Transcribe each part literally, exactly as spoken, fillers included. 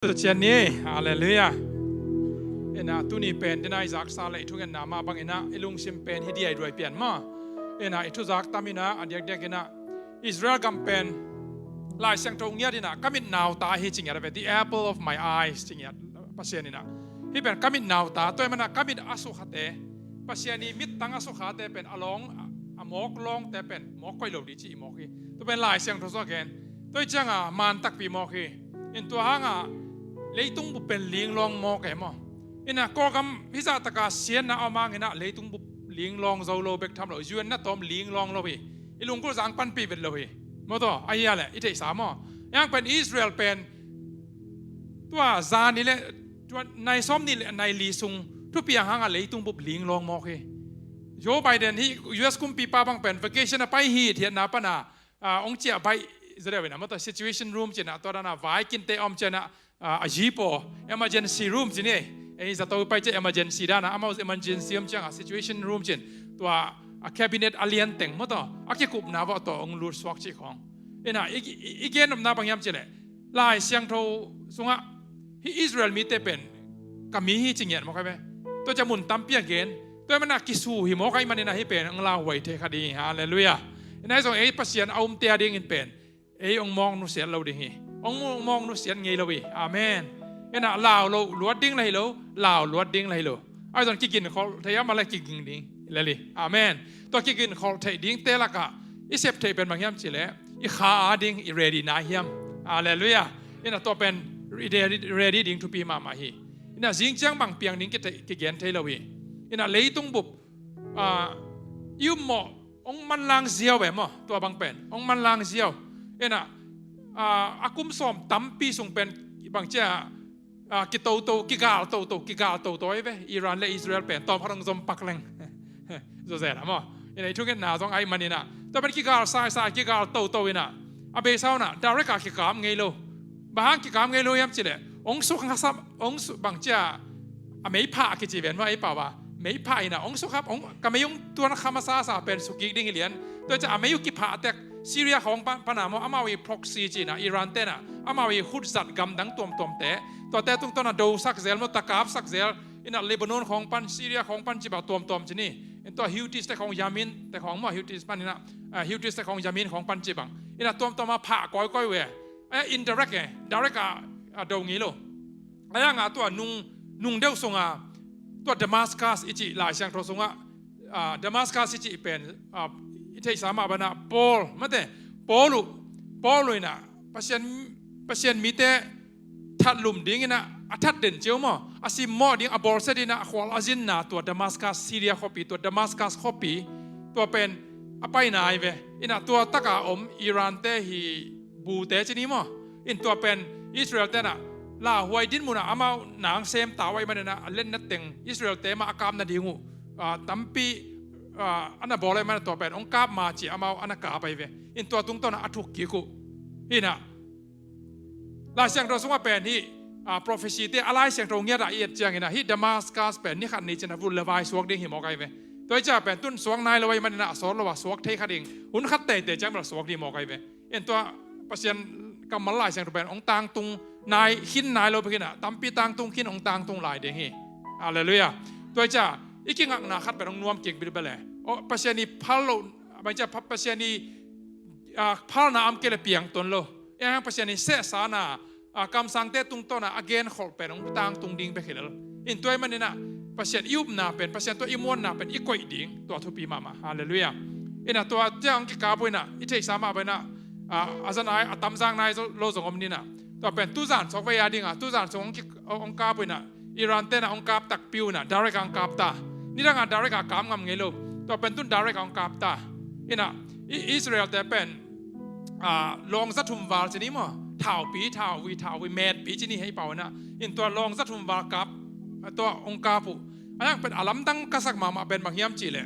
Tucian ni. Halleluiah. Ina tuni pen dina i zaksa le i thungetna mah bangina i lungsim pen hi diaiduai pian maw? Ina i thuzak taminah a diakdiak inah Israel gam pen Lai Siangtho ngiat inah ka mit nauta hi ci ngiat a ve, the apple of my eyes ci ngiat Pasian inah. Hih pen ka mit nauta, tua i manah ka mit a sukhate, Pasian i mittang a sukhate pen a lawng a mawk lawngte pen mawk koih lo dih ci i mawk hi. Tua pen Lai Siangtho sua gen. Tua i cianga man takpi mawk hi. In tua hanga leitung bup pen linglawng mawk e maw? Ina Kawlgam hizah taka sianna a om hanginah leitung bup linglawng zo lo bek tham lo, U N na tawm linglawng lo hi. I lunggulh zang panpih vet lo hi. Maw taw, a hia leh i theihsa maw? Yang pen Israel pen tua zan ni le tua nai sawm ni le nai li sung thupiang hanga leitung bup linglawng mawk hi. Joe Biden hi U S kumpipa bang pen vacation a pai hi thiatna pana ah, ong ciah baih zaw deuh inah maw taw situation room cinah tua dana vai kinte om cinah ah, a jipaw emergency room cin hi. Ei zato pai cia emergency dana amau emergency om cianga situation room cin tua a cabinet a lianteng maw taw a kikupna vawh tawh ong lut suak cih khawng. Inah i, i, i gen nopna bang hiam cileh Lai Siangtho sungah hih Israel mite pen ka mi hi ci ngiat mawk a ve. Tua cia mun tampi a gen. Tua i manah kisu hi mawk a i maninah hih pen ong lauhuai thei kha ding hi. Halleluiah. Inah i zong ei Pasian a umte a dingin pen ei ong mawk nusiat lo ding hi. Ong mawk nusiat ngei lo hi. Amen. Inah lau lo luat ding la hi lo, lau luat ding la hi lo. A i zon kiginkholh thei a ma le kiging ding lel hi. Amen. Tua kiginkholh theih dingte lakah i sep theih pen bang hiam cileh i kha a ding i ready nai hiam? Halleluiah. Inah tua pen i ready, ready ding thupi mahmah hi. Inah zing ciang bang piang ding kithei, kigen thei lo hi. Inah leitung bup ah, i ummawh ong manlang ziau e maw? Tua bang pen ong manlang ziau. Inah ah, a kum sawm tampi sung pen bang cia ah, kitoto, kigal toto, kigal toto ai ve. Iran le Israel pen tawm khat ong zom pak leng zawzen a maw? Inah i thungetna zong ai maninah tua pen kigal saisai, kigal toto inah a beisa unah direct a kikam ngei lo. Bang hang kikam ngei lo hiam cileh ong suk ngasam, ong suk bang cia a meiphah kici ven maw ei pau a. Meiphah inah ong sukhap, ong ka mei ong tuan kham a sasa pen sukik ding hi lian. Tua cia a mei uh kiphah tek Syria khawng pan, pana maw amau i proxy cinah Iran tenah amau i khutzat gamdang tuamtuamte tuate tungtawnah dosak zel maw, takapsak zel. Inah Lebanon khawng pan, Syria khawng pan cibah tuamtuam cini. In tua Houthis te khawng Yemen te khawng maw, Houthis pan inah ah, Houthis te khawng Yemen khawng pan cibang inah tuamtuama phah kawikawi ve. A indirect e, direct a, a do ngei lo. A yanga tua nung, nung deuh sunga tua Damascus i cih Lai Siangtho sungah ah, Damascus i cih pen ah, i theihsa mah banah Paul mate, Paul uh, Paul uh inah Pasian, Pasian mite thatlum dinginah a thatden ciau maw, a simmawh ding a bawlsia dinah a khual a zinna tua Damascus, Syria khuapi, tua Damascus khuapi tua pen a paina ai ve. Inah tua taka om Iran te hi bute cini maw? In tua pen Israel tenah lauhuai din munah amau nang sem tau ai maninah a letna teng Israel te mah a kap nading uh ah, tampi ah, a na bawl ai mana tua pen ong kap ma ci amau a na kap ai ve. In tua tungtawnah a thuk kik uh. Hinah Lai Siangtho sungah pen hih ah, prophecy te a Lai Siangtho ngiatah i et cianginah hih Damascus pen ni khat ni cinah vun le vai suak ding hi mawk ai ve. Tua i ciah pen tun suak nai lo ai maninah a sawt lo a suak thei kha ding. Hun khat teitei ciang bel a suak ding mawk ai ve. En tua Pasian kammal Lai Siangtho pen hong tangtung nai khin nai lo bekinah tampi tangtung khin hong tangtung lai ding hi. Halleluiah. Tua i ciah i kingakna khat pen hong nuam kik bilbel e. Pasian i phal lo, Pasian i ah, phalna am kei le piangton lo. Pasian i sehsana ah, kamsangte tungtawna a genkholh pen hong tangtung ding bek hi lel. In tua i maninah Pasian i upna pen, Pasian tua i muanna pen i koih ding tua thupi mahmah. Halleluiah. Inah tua tia hong kikap uh inah i theihsa mah bang inah ah, a za nai a tamzang nai lo zong om ninah tua pen tuzan suak vei a dinga tuzan sung hong kap uh inah Iran tenah hong kap takpi uh inah direct ah hong kap ta. Nidangah direct ah kap ngam ngei lo. Tua pen tun direct ah hong kap ta. Inah Israel te pen ah, lawng za thum val cini maw? Thaupi, thauvui, thauvui, metpi cini hei pau inah. In tua lawng za thum val kap tua hong kap uh. A yang pen a lamdang ka sak mahmah pen bang hiam cihleh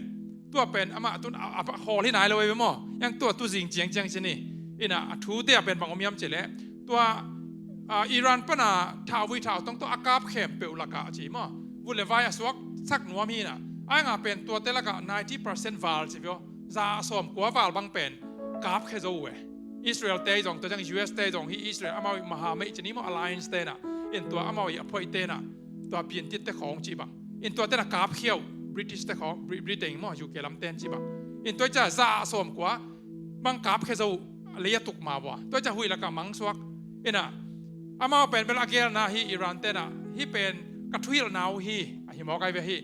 tua pen amah tun a, a, a khawl hi nai lo ei ve maw? Yang tua tuzing ciangciang cini. Inah a thute a pen bang om hiam cihleh tua ah, Iran pana thauvui thautong tua a kap khempeuh lakah a ci maw? Vun le vai a suak sak nuam hi inah. A yangah pen tuate lakah ninety percent val ci vio. Za a sawmkua val bang pen kap khe zo uh e. Israel te zong tua ciang U S te zong hi Israel amau maha meih cini maw alliance tenah. In tua amau i a phoih tenah tua piantit te khawng cih bang, in tua tenah kapkhia uh, British te khawng, Bri- Britain maw, U K lam ten cih bang. In tua i ciah za a sawm kua bang kapkhia zo uh, lei a tuk ma vua, tua i ciah huih lakah mangsuak. Inah amau pen bel a gelna hi, Iran tenah hih pen ka thuhilhna uh hi, ahi mawk ai ve hi.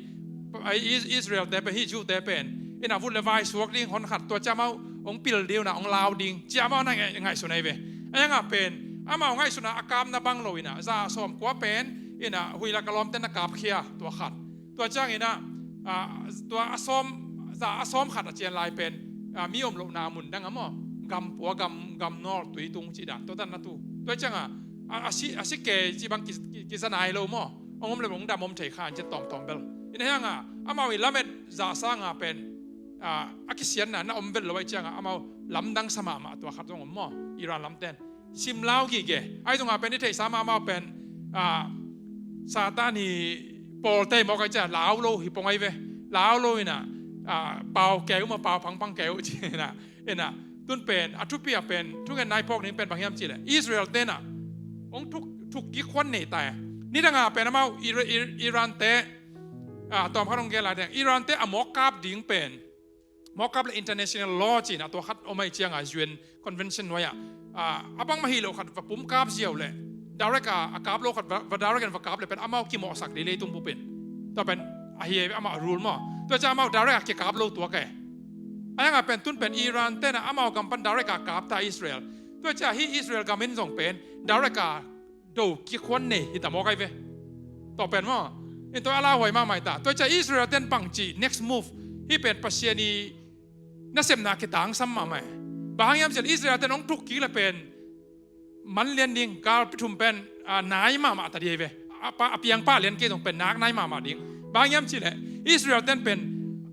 Ai Is- Israel te pen, hih Jew te pen inah vut le vai suak ding hon khat, tua ciah amau hong pil ding uh na hong lau ding, ciah amau na ngai- ngaihsun ai ve. Ai hangah pen amau ngaihsuna a kapna bang lo inah za a sawm kua pen inah huih lakah lawmte na kapkhia, tua khat. Tua cianginah ah, tua a sawm, za a sawm khat a cian lai pen ah, mi om lohna mun dang a maw, gam pua, gam, gam nawl tui tung cih dan, tua dan na tu. Tua ciangah a, a si, a si kei cih bang ki, ki, kiza nai lo maw, hong om le hong dam om thei kha an cian tawmtawm bel. Inah hiangah amau i lamet za sanga pen ah, a kisiatna na om vet lo ai ciangah amau lamdang sa mahmah, tua khat zong om maw, Iran lamten. Sim lau gige. Ai zongah pen i theihsa mahmah pen ah, Satan hi, pawlte hi mawk ai ciah lau lo hi pong ai ve. Lau lo inah ah, pau keu maw, pau phangphang keu ci inah, inah tun pen a thupi a pen thungen nai phawk ding pen bang hiam cihleh, Israel tenah hong thuk, thuk kik khuan nei ta e. Nidangah pen amau Ira- Ir- Iran te ah, tawm khat hong gel lai deng, Iran te a mawk kap ding pen, mawk kap le international law cih inah tua khat om ai ciangah U N convention nuai-ah ah, a bangmah hi lo khat va pum kap ziau le, direct a, a kap lo khat va, va direct in va kap le pen amau kimawhsak ding leitung bup in. Tua pen ahi ei ve, amau a rule maw. Tua ciah amau direct a kikap lo tuak e. Ai hangah pen tun pen Iran tenah amau gam pan direct a kap ta Israel. Tua ciah hih Israel gam in zong pen direct a do kikhuan nei hi ta mawk ai ve. Tua pen maw, in tua a lauhuai mahmah hi ta. Tua ciah Israel ten bangci next move, hih pen Pasian i nasepna kitangsam mahmah e. Bang hang hiam cihleh Israel ten hong thuk kik le pen man lian ding, gal pi thum pen ah, nai mahmah ta ding ai ve. A, pa, a piang pah lian kei zong pen nak nai mahmah ding. Bang hang hiam cihleh Israel ten pen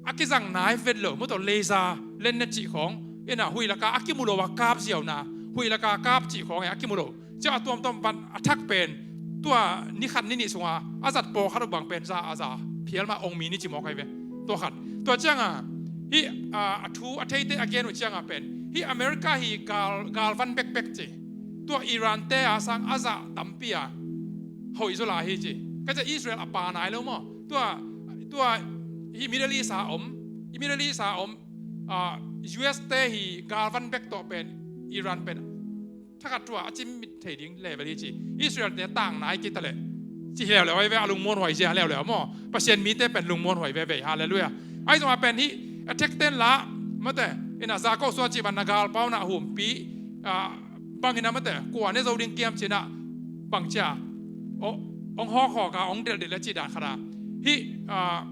a kizang nai vet lo, maw, tua laser lennet cih khawng inah huih lakah a kimu lo a kap ziauna, huih lakah a kap cih khawng e, a kimu lo. Ciah a tuamtuam pan a thak pen tua ni khat ni nih sunga a zat pawlkhat uh bang pen za a za phial mah ong mi ni ci mawk ai ve. Tua khat. Tua ciangah hih ah, a thu a theite a gen uh ciangah pen hih America hi gal, galvan bekbek ci. Tua Iran te a sang a zah tampi a hoih zaw lai hi ci. Ka ciah Israel a pa nai lo maw. Tua, tua hih Middle East a om, hih Middle East a om ah, U S te hi galvan bek tawh pen Iran pen thakhat thu a a cim mit thei ding level hi ci. Israel te tang nai kei ta leh ci hi leuleu ai ve, a lungmuan huai zia leuleu maw. Pasian mite pen lungmuan huai veve, halleluiah. Ai zongah pen hih a thek ten la, mate, inah za ko sua cih ban na galpau na humpi ah, bang inah, mate, kua ne zo ding kiam cinah bang cia ong hawkhawk a ong delhdel a cih dan khat a, hih ah,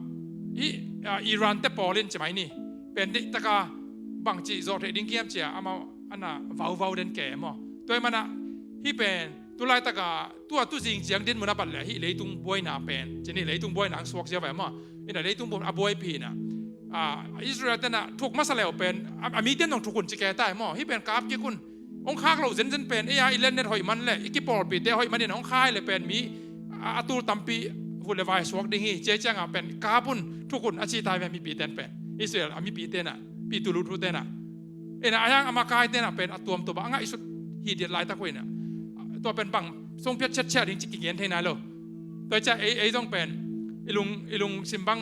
hih ah, Iran te pawl in ci mai ni, pen deihtaka bangci zawh theih ding kiam cia amau ana vauvau den ke maw. Tua ih manah hih pen tulaitaka tua tuzing ciang din mun a bat le hih leitung buaina pen ci ni, leitung buaina ang suak zia vai maw. Inah leitung buaina a buaipi inah ah, Israel tenah thuk masa leu pen a, a miten dong thuk un ci ke tai maw. Hih pen kap kik un. Hong khak lo zenzen pen ei a i lennet hoih man le i kipawlpite hoih manin hong khai le pen mi a, a tul tampi vut le vai suak ding hi. Cia ciangah pen kap un, thuk un a ci tai ve mipiten pen. Israel a mipi tenah, pi tulu thu tenah. Inah a hiang a makai tenah pen a tuamtuam a ngaihsut hi diat laitak uh inah. Tua pen bang sungphiat chiatchiat ding ci kigen thei nai lo. Tua cia ei, ei zong pen i lung, i lungsim bang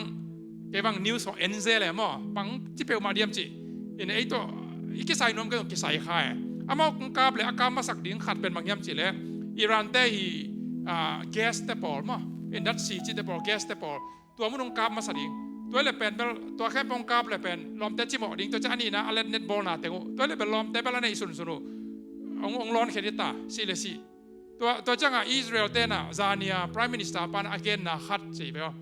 kei bang news hong en ze le maw, bang ci peuhmah diam cih. Inah ei tawh i kisai nuam kei zong kisai kha e. Amau kong kap le a kap masak ding khat pen bang hiam cih le Iran te hi ah, gas te pawl maw, inah dat si cih te pawl, gas te pawl. Tua mun hong kap masa ding. Tua le pen bel tua khempeuh hong kap le pen lawmte cimawh ding, tua cia a nihna a letnet bawlna teng uh. Tua le bel lawmte bel a neih sunsun uh. Hong, hong lawn khia dita, si le si. Tua, tua ciangah Israel tenah zania Prime Minister pan a genna khat ci ve aw.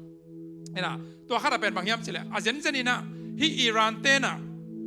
Inah tua khatah pen bang hiam cileh a zenzen inah hih Iran tenah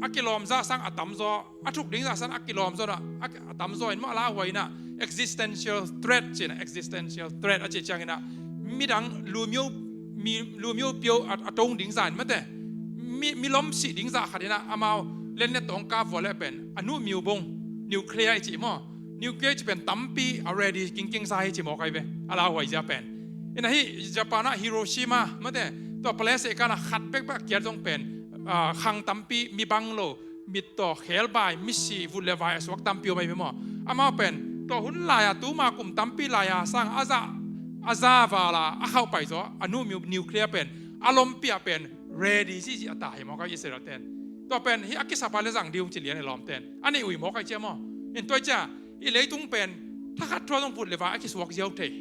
a kilawm zah sang a tamzaw, a thuk ding zah sang a kilawm zaw inah a, a tamzaw in maw, a lauhuai inah existential threat ci inah, existential threat a ci ciang inah midang lumio, mi lumio pio a, a tong ding zah in mate, mi, mi lawmsih ding zah khat inah amau lennet tawh hong kap vua le pen a nuhmiu bung, nuclear i cih maw. Nuclear i cih pen tampi a ready kingking sa hi ci mawk ai ve, a lauhuai zia pen. Inah hih Japan ah Hiroshima mate, tua palace i kanah khat bekbek a kiat zong pen ah, khang tampi mi bang lo, mit tawh khelbai, misi, vut le vai a suak tampi om ai ve maw. Amau pen tua hun lai-a tuma kum tampi lai-a sang a zah a za vala a khauh pai zaw a nu miu nuclear pen a lompiah pen ready zihzih a ta hi mawk a Israel ten. Tua pen hih a kisapa le zang ding ci lian i lawm ten a neih uh hi mawk a i cia maw. In tua i cia i leitung pen thakhat thua zong put le va a kisuak ziau thei.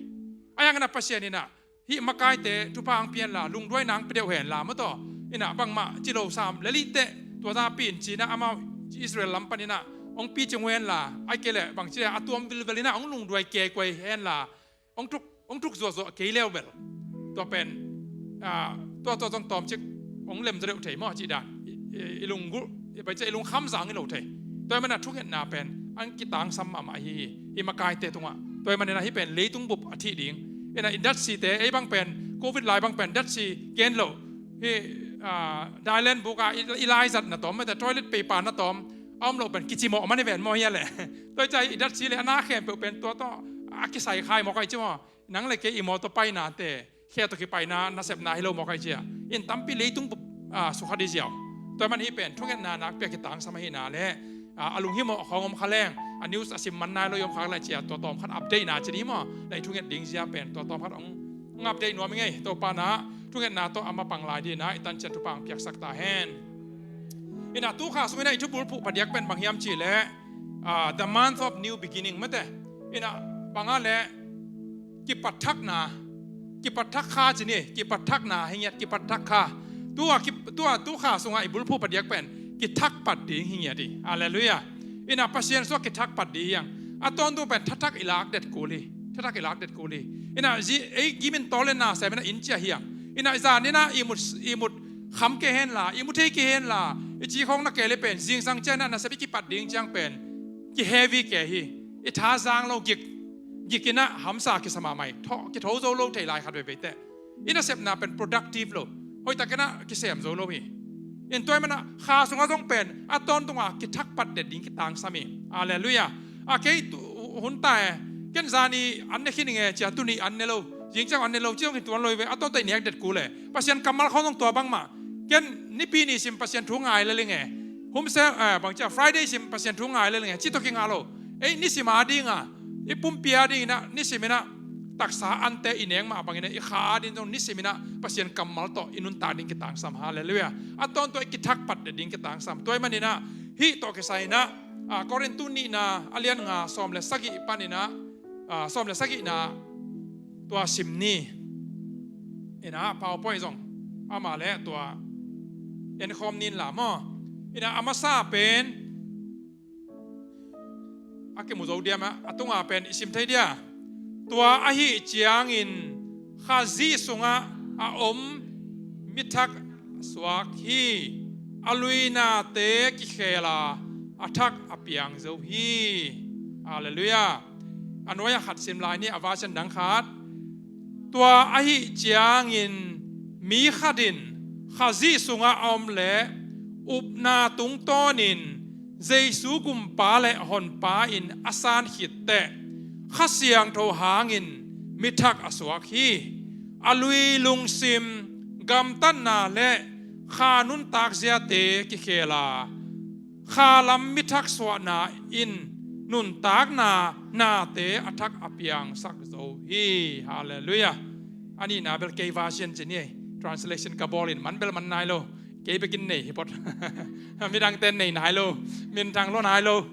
A yang na Pasian inah hih makaite thupha ang pian la lungduai nang pideuh hen la maw taw. Inah bangmah ci lo sam le lih teh tua za pin cinah amau Israel lam pan inah hong pi cing uh hen la ai kei leh bang ci le a tuam vilvel inah hong lungduai kekuai hen la hong thuk hong thuk zuahzuah kei leu bel tua pen tua tua zong tawm cik hong lem zaw deuh thei maw cih dan i lunggulh i pai cia i lungkham zang i lo thei. Tua i mana thungetna pen an kitangsam mahmah hi hi makaite tungah. Tua i manina hih pen leitung bup a thih ding ina i datsite ei bang pen covid lai bang pen datsi gen lo hi. Thailand buka i laizat na tawm mate toilet paper na tawm a om lo pen kicimawh man i ven maw hia leh. Tua i cia i datsi le a na khempeuh pen tua tawh a kisai khai mawk a i ci maw. Nang le kei i mawtaw painate khe tawh kipaina nasepna hi lo mawk a i cia in tampi leitung bup sukha di ziau. Tua man hih pen thungetna nakpia kitangsam ahina le a lunghimawh khawng om kha leng a news a sim man nai lo i om khak lai cia tua tawm khat update na ci di maw. Lai thunget ding zia pen tua tawm khat hong update nuam i ngei Topa na thungetna tawh a mapang lai dina i tancian thupha ang piaksak ta hen. Ina tu kha sungina i thubul phuh phadiak pen bang hiam ci le the month of new beginning mate. Ina banga le kipatthakna kipatthak kha ci ni kipatthakna hi ngiat kipatthak kha. Tua tu kha sunga i bulphuh phadiak pen kithakpat ding hi ngiat i. Halleluia. Ina Pasian suak kithakpat ding hiang a tawntung pen thathak i lak det kul hi. Thathak i lak det kul hi. Ina ei gimin tawl le na sem ina in cia hiang ina zan ina i mut i mut kham ke hen la i mu thei ke hen la i ci khawng na ke le pen zingsang ciang ina nasep i kipat ding ciang pen kihevi ke hi. I tha zang lo gik gik ina hamsa kisa mahmah hi. Kitho zo lo thei lai khat veivei teh. I nasepna pen productive lo hoihtak ina kisem zo lo hi. In tua i mana kha sunga zong pen a tawntunga kithakpat det ding kitangsam hi. Halleluia. A kei hunta e ken zani an ne khin nge cia tuni an ne lo zingciang an ne lo ci zong hi tuan lo hi ve a tawnta i nek det kul e. Pasian kammal khawng zong tua bangmah ken nipi ni sim Pasian thu ngai le ling e. Humse bangcia Friday sim Pasian thu ngai le ling e ci tawh kinga lo. Ei nisim a dinga i pumpi a dingina nisim ina taksa ante i nek mah bangina i kha a ding zong nisim ina Pasian kammal tawh i nuntak ding kitangsam. Halleluia. A tawntung i kithakpat det ding kitangsam tua i manina hih tawh kisai ina Korintu nihna a lian nga sawm le sagih panina sawm le sagihna tua sim ni. Ina PowerPoint zong ama le tua enkhawm nin la maw. Ina a masa pen a kimu zo diam a tunga pen i sim thei dia. Tua ahi ciangin Khazih sungah a om mithak suak hi. A luinate kikhela a thak a piang zo hi. Halleluia. A nuai a khat sim lai ni a vasen dang khat. Tua ahi ciangin mi khatin Khazih sungah a om le upna tungtawnin Jesu gumpa le honpa in a san khitteh Kha Siangtho hangin mithak a suak hi. A lui lungsim gamtatna le kha nuntak ziate kikhela kha lam mithak suahna in nuntakna nate a thak a piangsak zo hi. Halleluia. A nihna bel kei version ci ni ei. Translation ka bawl in man bel man nai lo. Kei bekin nei hi pot. Midangte nei nai lo. Minthang lo nai lo.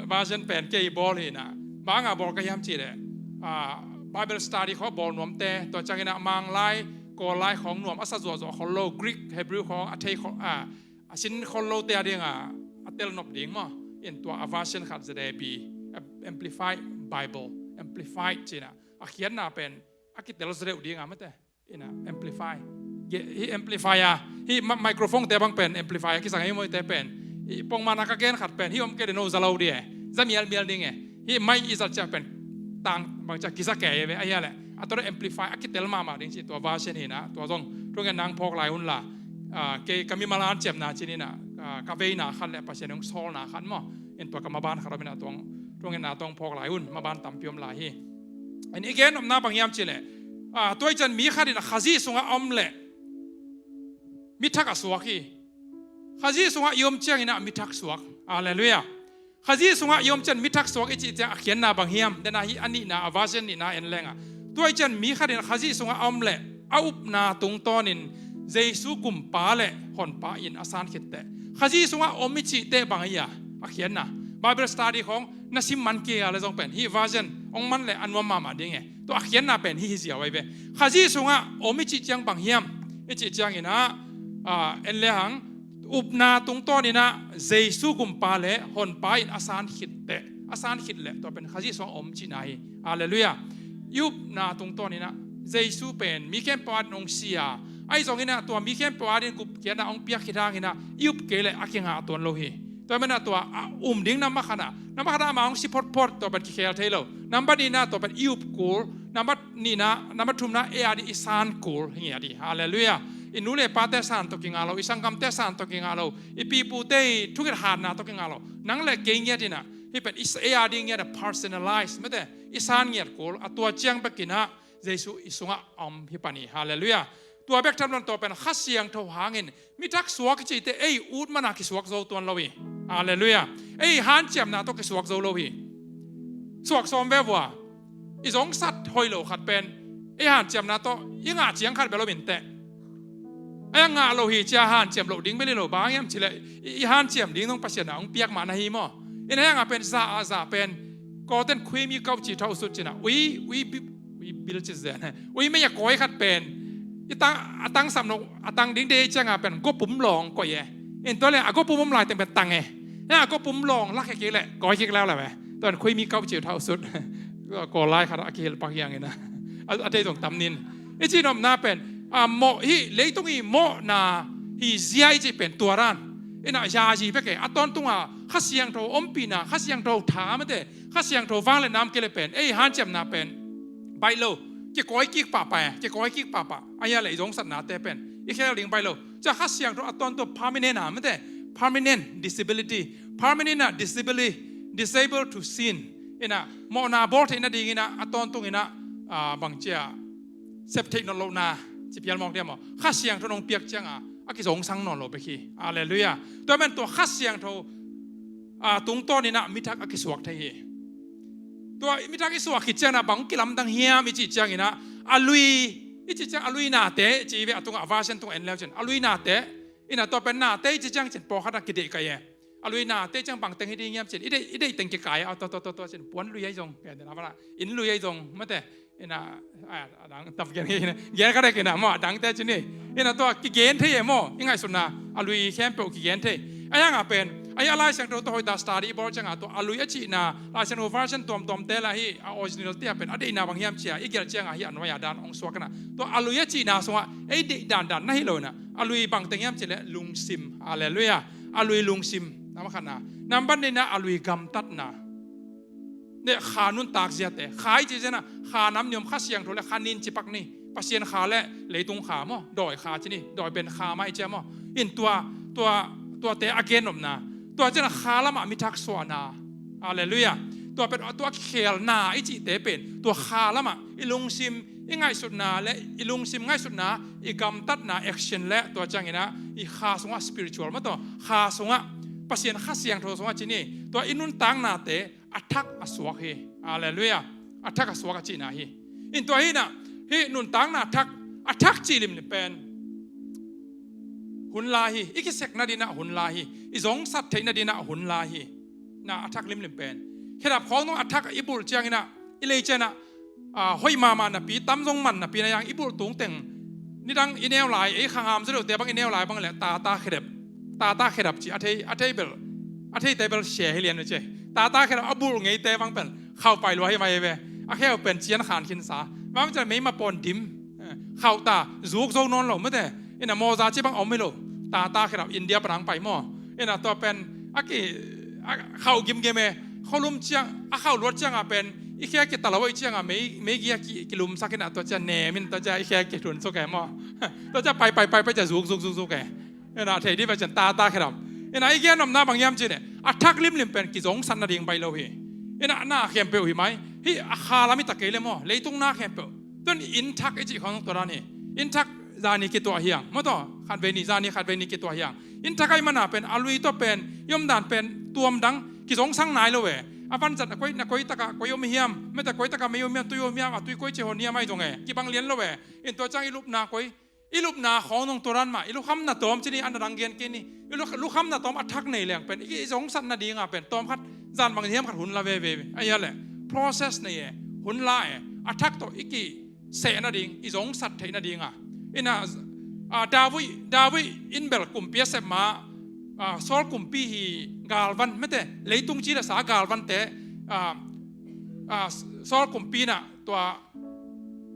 Version pen kei bawl hi na. Banga bawl ka hiam ci le Bible study khaw bawl nuamte tua ciangina Manglai Kawllai khawng nuam a sa zuahzuah khol lo Greek Hebrew khawng a thei khol a a sin khol lote a dinga a tel nop ding maw. In tua a version khat Z A B Amplified Bible Amplified cina a khiatna pen a kitel zo deuh dinga mate. Ina amplify hi amplifier hi microphone te bang pen amplifier kisang hi maw te pen. Hi pongmana ka gen khat pen hi om ke de no za lo di e za mial mial ding e. Hi mai i zat cia pen tang bang cia kiza ke e ve a hia le a tua amplify a kitel mahmah ding ci tua version hi na tua zong tua ngen nang phawk lai un la. Kei ka mimal an ciamna cin ina ka veina khat le Pasian hong sawlna khat maw. In tua ka maban khat om ina tua ngen na tong phawk lai un maban tampi om lai hi. In i gen omna bang hiam ci le tua i can mi khat in a Khazih sungah a om le mithak a suak hi. Khazih sungah i om ciangin a mithak suak. Halleluia. Khazih sungah i om ciang mi thak suak i cih ciang a khiatna bang hiam? Dena hi a nihna, a version nihna en lengah, tua i ciang mi khat in Khazih sungah a om leh a upna tungtawnin Jesu kumpa le honpa in a san khit teh. Khazih sungah om i cih teh bang hi a, a khiatna. Bible study khawng na sim man kei a le zong pen hi version hong man leh a nuam mahmah ding e. Tua a khiatna pen hi hi ziau ai ve. Khazih sungah om i cih ciang bang hiam? I cih ciangin ah, ah, en le hang, upna tungtawnin ah Jesu kumpa le honpa in a san khit teh, a san khit leh tua pen Khazih sungah om cihna hi. Halleluiah. I upna tungtawnin ah Jesu pen mi khempeuh adin hong si a, ahi zongin ah tua mi khempeuh adin gupkhiatna hong piak khit hangin ah i up kei leh a kingah tuan lo hi. Tua manin ah tua a um ding nambat khat ah, nambat khat ah ama hong si photphot, tua pen kikhel thei lo. Nambat nihna tua pen i up kul. Nambat nihna, nambat thumna ei adin i san kul hi ngiat hi. Halleluiah. I nu le pate san tawh kingah lo, i sanggamte san tawh kingah lo, i pipute i thunget hatna tawh kingah lo. Nang le kei ngiat in ah, hih pen i s-, ei adin ngiat a personalize, mate, i san ngiat kul, a tua ciang bekin ah Jesu i sungah a om hi pan hi. Halleluiah. Tua bek tham lo in tua pen Kha Siangtho hangin mi thak suak i cih teh ei ut man a kisuak zo tuan lo hi. Halleluiah. Ei hanciamna tawh kisuak zo lo hi. Suak sawm ve vua. I zongsat hoih lo khat pen ei hanciamna tawh i ngah ciang khat bel om in teh. Ei a ngah lo hi ci a hanciam loh ding bel hi lo, bang hiam cih leh i, i hanciam ding zong Pasian in hong piak mah na hi maw. In ei a ngah pen za a za pen, Kawlten khuimi kauh ci thau sut ci-in ah, ui, ui, bi-, ui bil ci zen. Ui mei a kawi khat pen i tang, a tang sam lo, a tang ding deih ciang a pen gopum lawng koih e. In tua leh a gopum om lai teng pen tang e. Ei a gopum lawng lak hi kei leh kawi kik leuleu e. Tua in khuimi kauh ci thau sut. Kawl lai khat a kihilh pak hi hangin ah, a, a deih zong tam nin. I cihnopna pen, a, mawh hi, leitung i mawhna hi zia i cih pen tua dan. In ah zazi bek e, a tawntung a Kha Siangtho ompihna, Kha Siangtho tha, mate, Kha Siangtho vangliatna om kei leh pen ei hanciamna pen baih lo, kikawi kik pahpah e, kikawi kik pahpah. A hia leh i zongsatnate pen i khel ding baih lo. Ci a Kha Siangtho a tawntung permanent a, mate, permanent disability, permanent a disability, disable to sin. In ah mawhna bawl theih nadingin ah a tawntung in ah, a, bang ci a, sep theih nawn lohna, ci phial mawk diam maw, Kha Siangtho in hong piak ciang a, a kizongsang nawn lo bek hi. Halleluiah. Tua manin tua Kha Siangtho, a, tungtawnin ah mi thak a kisuak thei hi. Tua mi thak i suak khit ciangin ah bang kilamdang hiam i cih ciangin ah, a lui, i cih ciang a lui nate, ci ve, a tungah version tungah en leu cin, a lui nate, in ah tua pen nate i cih ciang cin pawlkhat ah kideih kai e. A lui nate ciang bang teng hi ding hiam cin, i deih, i deih teng kikai a, tua, tua, tua, tua cin, puan lui ahi zong, inn lui ahi zong, mate, in ah, a, a dang, tam gen hi, gen kha dek in ah maw, a dangte cin hi. In ah tua kigen thei e maw, i ngaihsutna, a lui khempeuh kigen thei. A hang a pen, a hia Lai Siangtho tawh hoihtak study i bawl ciang a, tua a lui a cihna, Lai Siangtho version tuamtuamte lah hi, a original te ah pen, a deihna bang hiam ci a, i gelh ciang a hi a nuai a dan hong suak in ah. Tua a lui a cihna sungah, ei deih dandan na hi lo in ah, a lui bang teng hiam cih leh lungsim. Halleluiah. A lui lungsim, nambat khatna. Nambat nihna, a lui gamtatna. Ne, kha nuntak ziate. Kha i cih ciang a, kha nam ni om, Kha Siangtho le kha nin ci pak ni. Pasian kha le leitung kha maw, dawi kha ci ni. Dawi pen kha mah i ci a maw. In tua, tua, tuate a gennopna. Tua ciang a kha lamah mi thak suahna. Halleluiah. Tua pen, tua kikhelna i cihte pen tua kha lamah i lungsim, i ngaihsutna le i lungsim ngaihsutna, i gamtatna, action le tua ciangin ah i kha sungah, spiritual maw, tua kha sungah, Pasian Kha Siangtho sungah ci ni, tua i nuntaknate a thak a suak hi. Halleluiah. A thak a suak a cihna hi. In tua hi in ah, hih nuntakna thak, a thak cih limlim pen hun lai hi. I kisek nading ah hun lai hi. I zongsat theih nading ah hun lai hi. Na a thak limlim pen. Khedap khawng zong a thak i bulh ciangin ah, i lei ciang ah, a, hoih mahmah napi, tam zong man napi na hang, i bulh tung teng, nidang i neu lai, ei khangam zaw deuhte bang i neu lai bang leh, tata khedap. Tata khedap ci, a thei, a thei bel, a theite bel sia hi lian ve ci. Tata khedap a bulh ngeite bang pen khauh pai lua hi mai ve. A kheu pen cian khan khinsa. Bang ci a, meima pawn dim. Eh, khauh ta, zuk zo nawn lo mate. In ah mawza ci bang om hi lo. Tata khedap India pan hong pai maw. In ah tua pen a ki, a khauh gimgim e. Khualum ciang, a khauh luat ciang a pen i khe kitalawi ciang a mei, meigi a ki, kilumsak in ah tua ciang nem in tua ciang i khe kithunsuk e maw. Tua ciang pai, pai, pai, pai ciang zuk, zuk, zuk, zuk e. In ah thei dih ve ciang tata khedap. In ah i gennopna bang hiam cih leh, a thak limlim pen kizongsat nading baih lo hi. In ah na khempeuh hi mai. Hih a kha lam hi ta kei leh maw, leitung na khempeuh. Tua in inn thak i cih khawng tua dan hi. Inn thak zani kituah hi hang. Maw tua, khatvei ni, zani khatvei ni kituah hi hang. Inn thak ahih man a pen, a lui tawh pen, i omdan pen tuamdang, I zongsang nai lo e. A vanzat a koi, na koi takah koi om hiam, mete koi takah mei om hiam, tui om hiam, a tui koi ci hon hiam ahi zong e. Kibang lian lo e. In tua ciang i lupna koi, i lupna khawng nong tua dan mah, i lukham na tawm ci ni, an na dang gen kei ni. I luk-, lukham na tawm a thak nei leng pen i, i zongsat nadinga pen tawm khat, zan bang hiam khat hun la veve. Ahi a le, process nei e, hun la e, a thak tawh i kiseh nading, i zongsat theih nadinga. Ina, a, David, David in bel kumpi a sep ma, a, Saul kumpi hi galvan, mete leitung ci le sa galvante, a, a, Saul kumpi na tua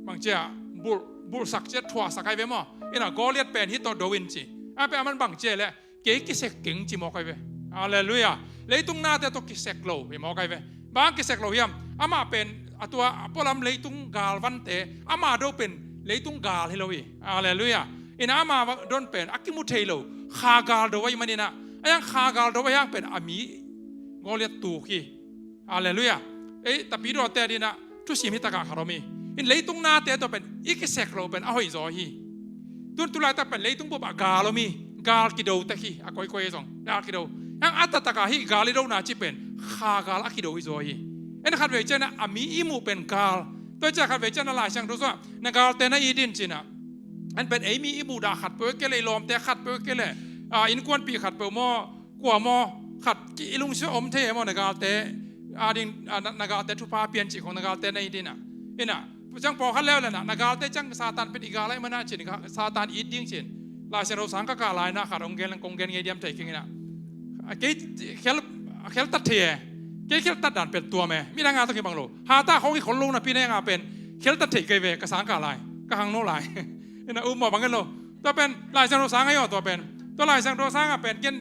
bang cia, bulh, bulhsak cia, thuahsak ai ve maw. Ina Goliath pen hi tawh do in ci. A pen a man bang cia le, kei kisek keng ci mawk ai ve. Halleluiah. Leitung nate tawh kisek lo hi mawk ai ve. Bang kisek lo hiam? Amah pen a tua a pualam leitung galvante, amah do pen leitung gal hi lo hi. Halleluiah. Ina amah don pen a kimu thei lo, kha gal do ai manina, a yang kha gal do ai yang pen a mi Goliath tuk hi. Halleluiah. Ei, Tapidaw te adinah thusim hi takah khat om hi. In leitung nate tawh pen i kisek lo pen a hoih zaw hi. Tun tulaitak pen leitung bup ah gal om hi. Gal kido tek hi, a koikoi zong gal kido. Hang a taktakah hih gal i dona ci pen kha gal a kido hi zaw hi. En khatvei cianah a mi i muh pen gal. Tua ciah khatvei cianah Lai Siangtho sungah na galte na it in cinah, en pen ei mi i muh dah khat peuh kei le, i lawmte khat peuh kei le, a, innkuanpih khat peuh maw, kua maw, khat ki i lungsim om thei e maw, na galte ading, a, na, na galte thupha pian cih khong na galte na it inah. Inah ciang pawlkhat leuleu nah na galte ciang Satan pen i gal ahih manah cin, Satan it ding cin. Lai Siangtho sang ka kah lai nah khat hong gen, kong gen ngei diam thei keng inah. A, kei khel, kheltat thei e. Kei kheltat dan pen tuam e. Midang a tawh kibang lo. Hata khong i khol lo napi na eng a pen kheltat thei kei ve, ka sang kah lai, ka hang no lai. Inah um mawh bang en lo. Tua pen Lai Siangtho sang ahi aw, tua pen. Tua Lai Siangtho sang a pen ken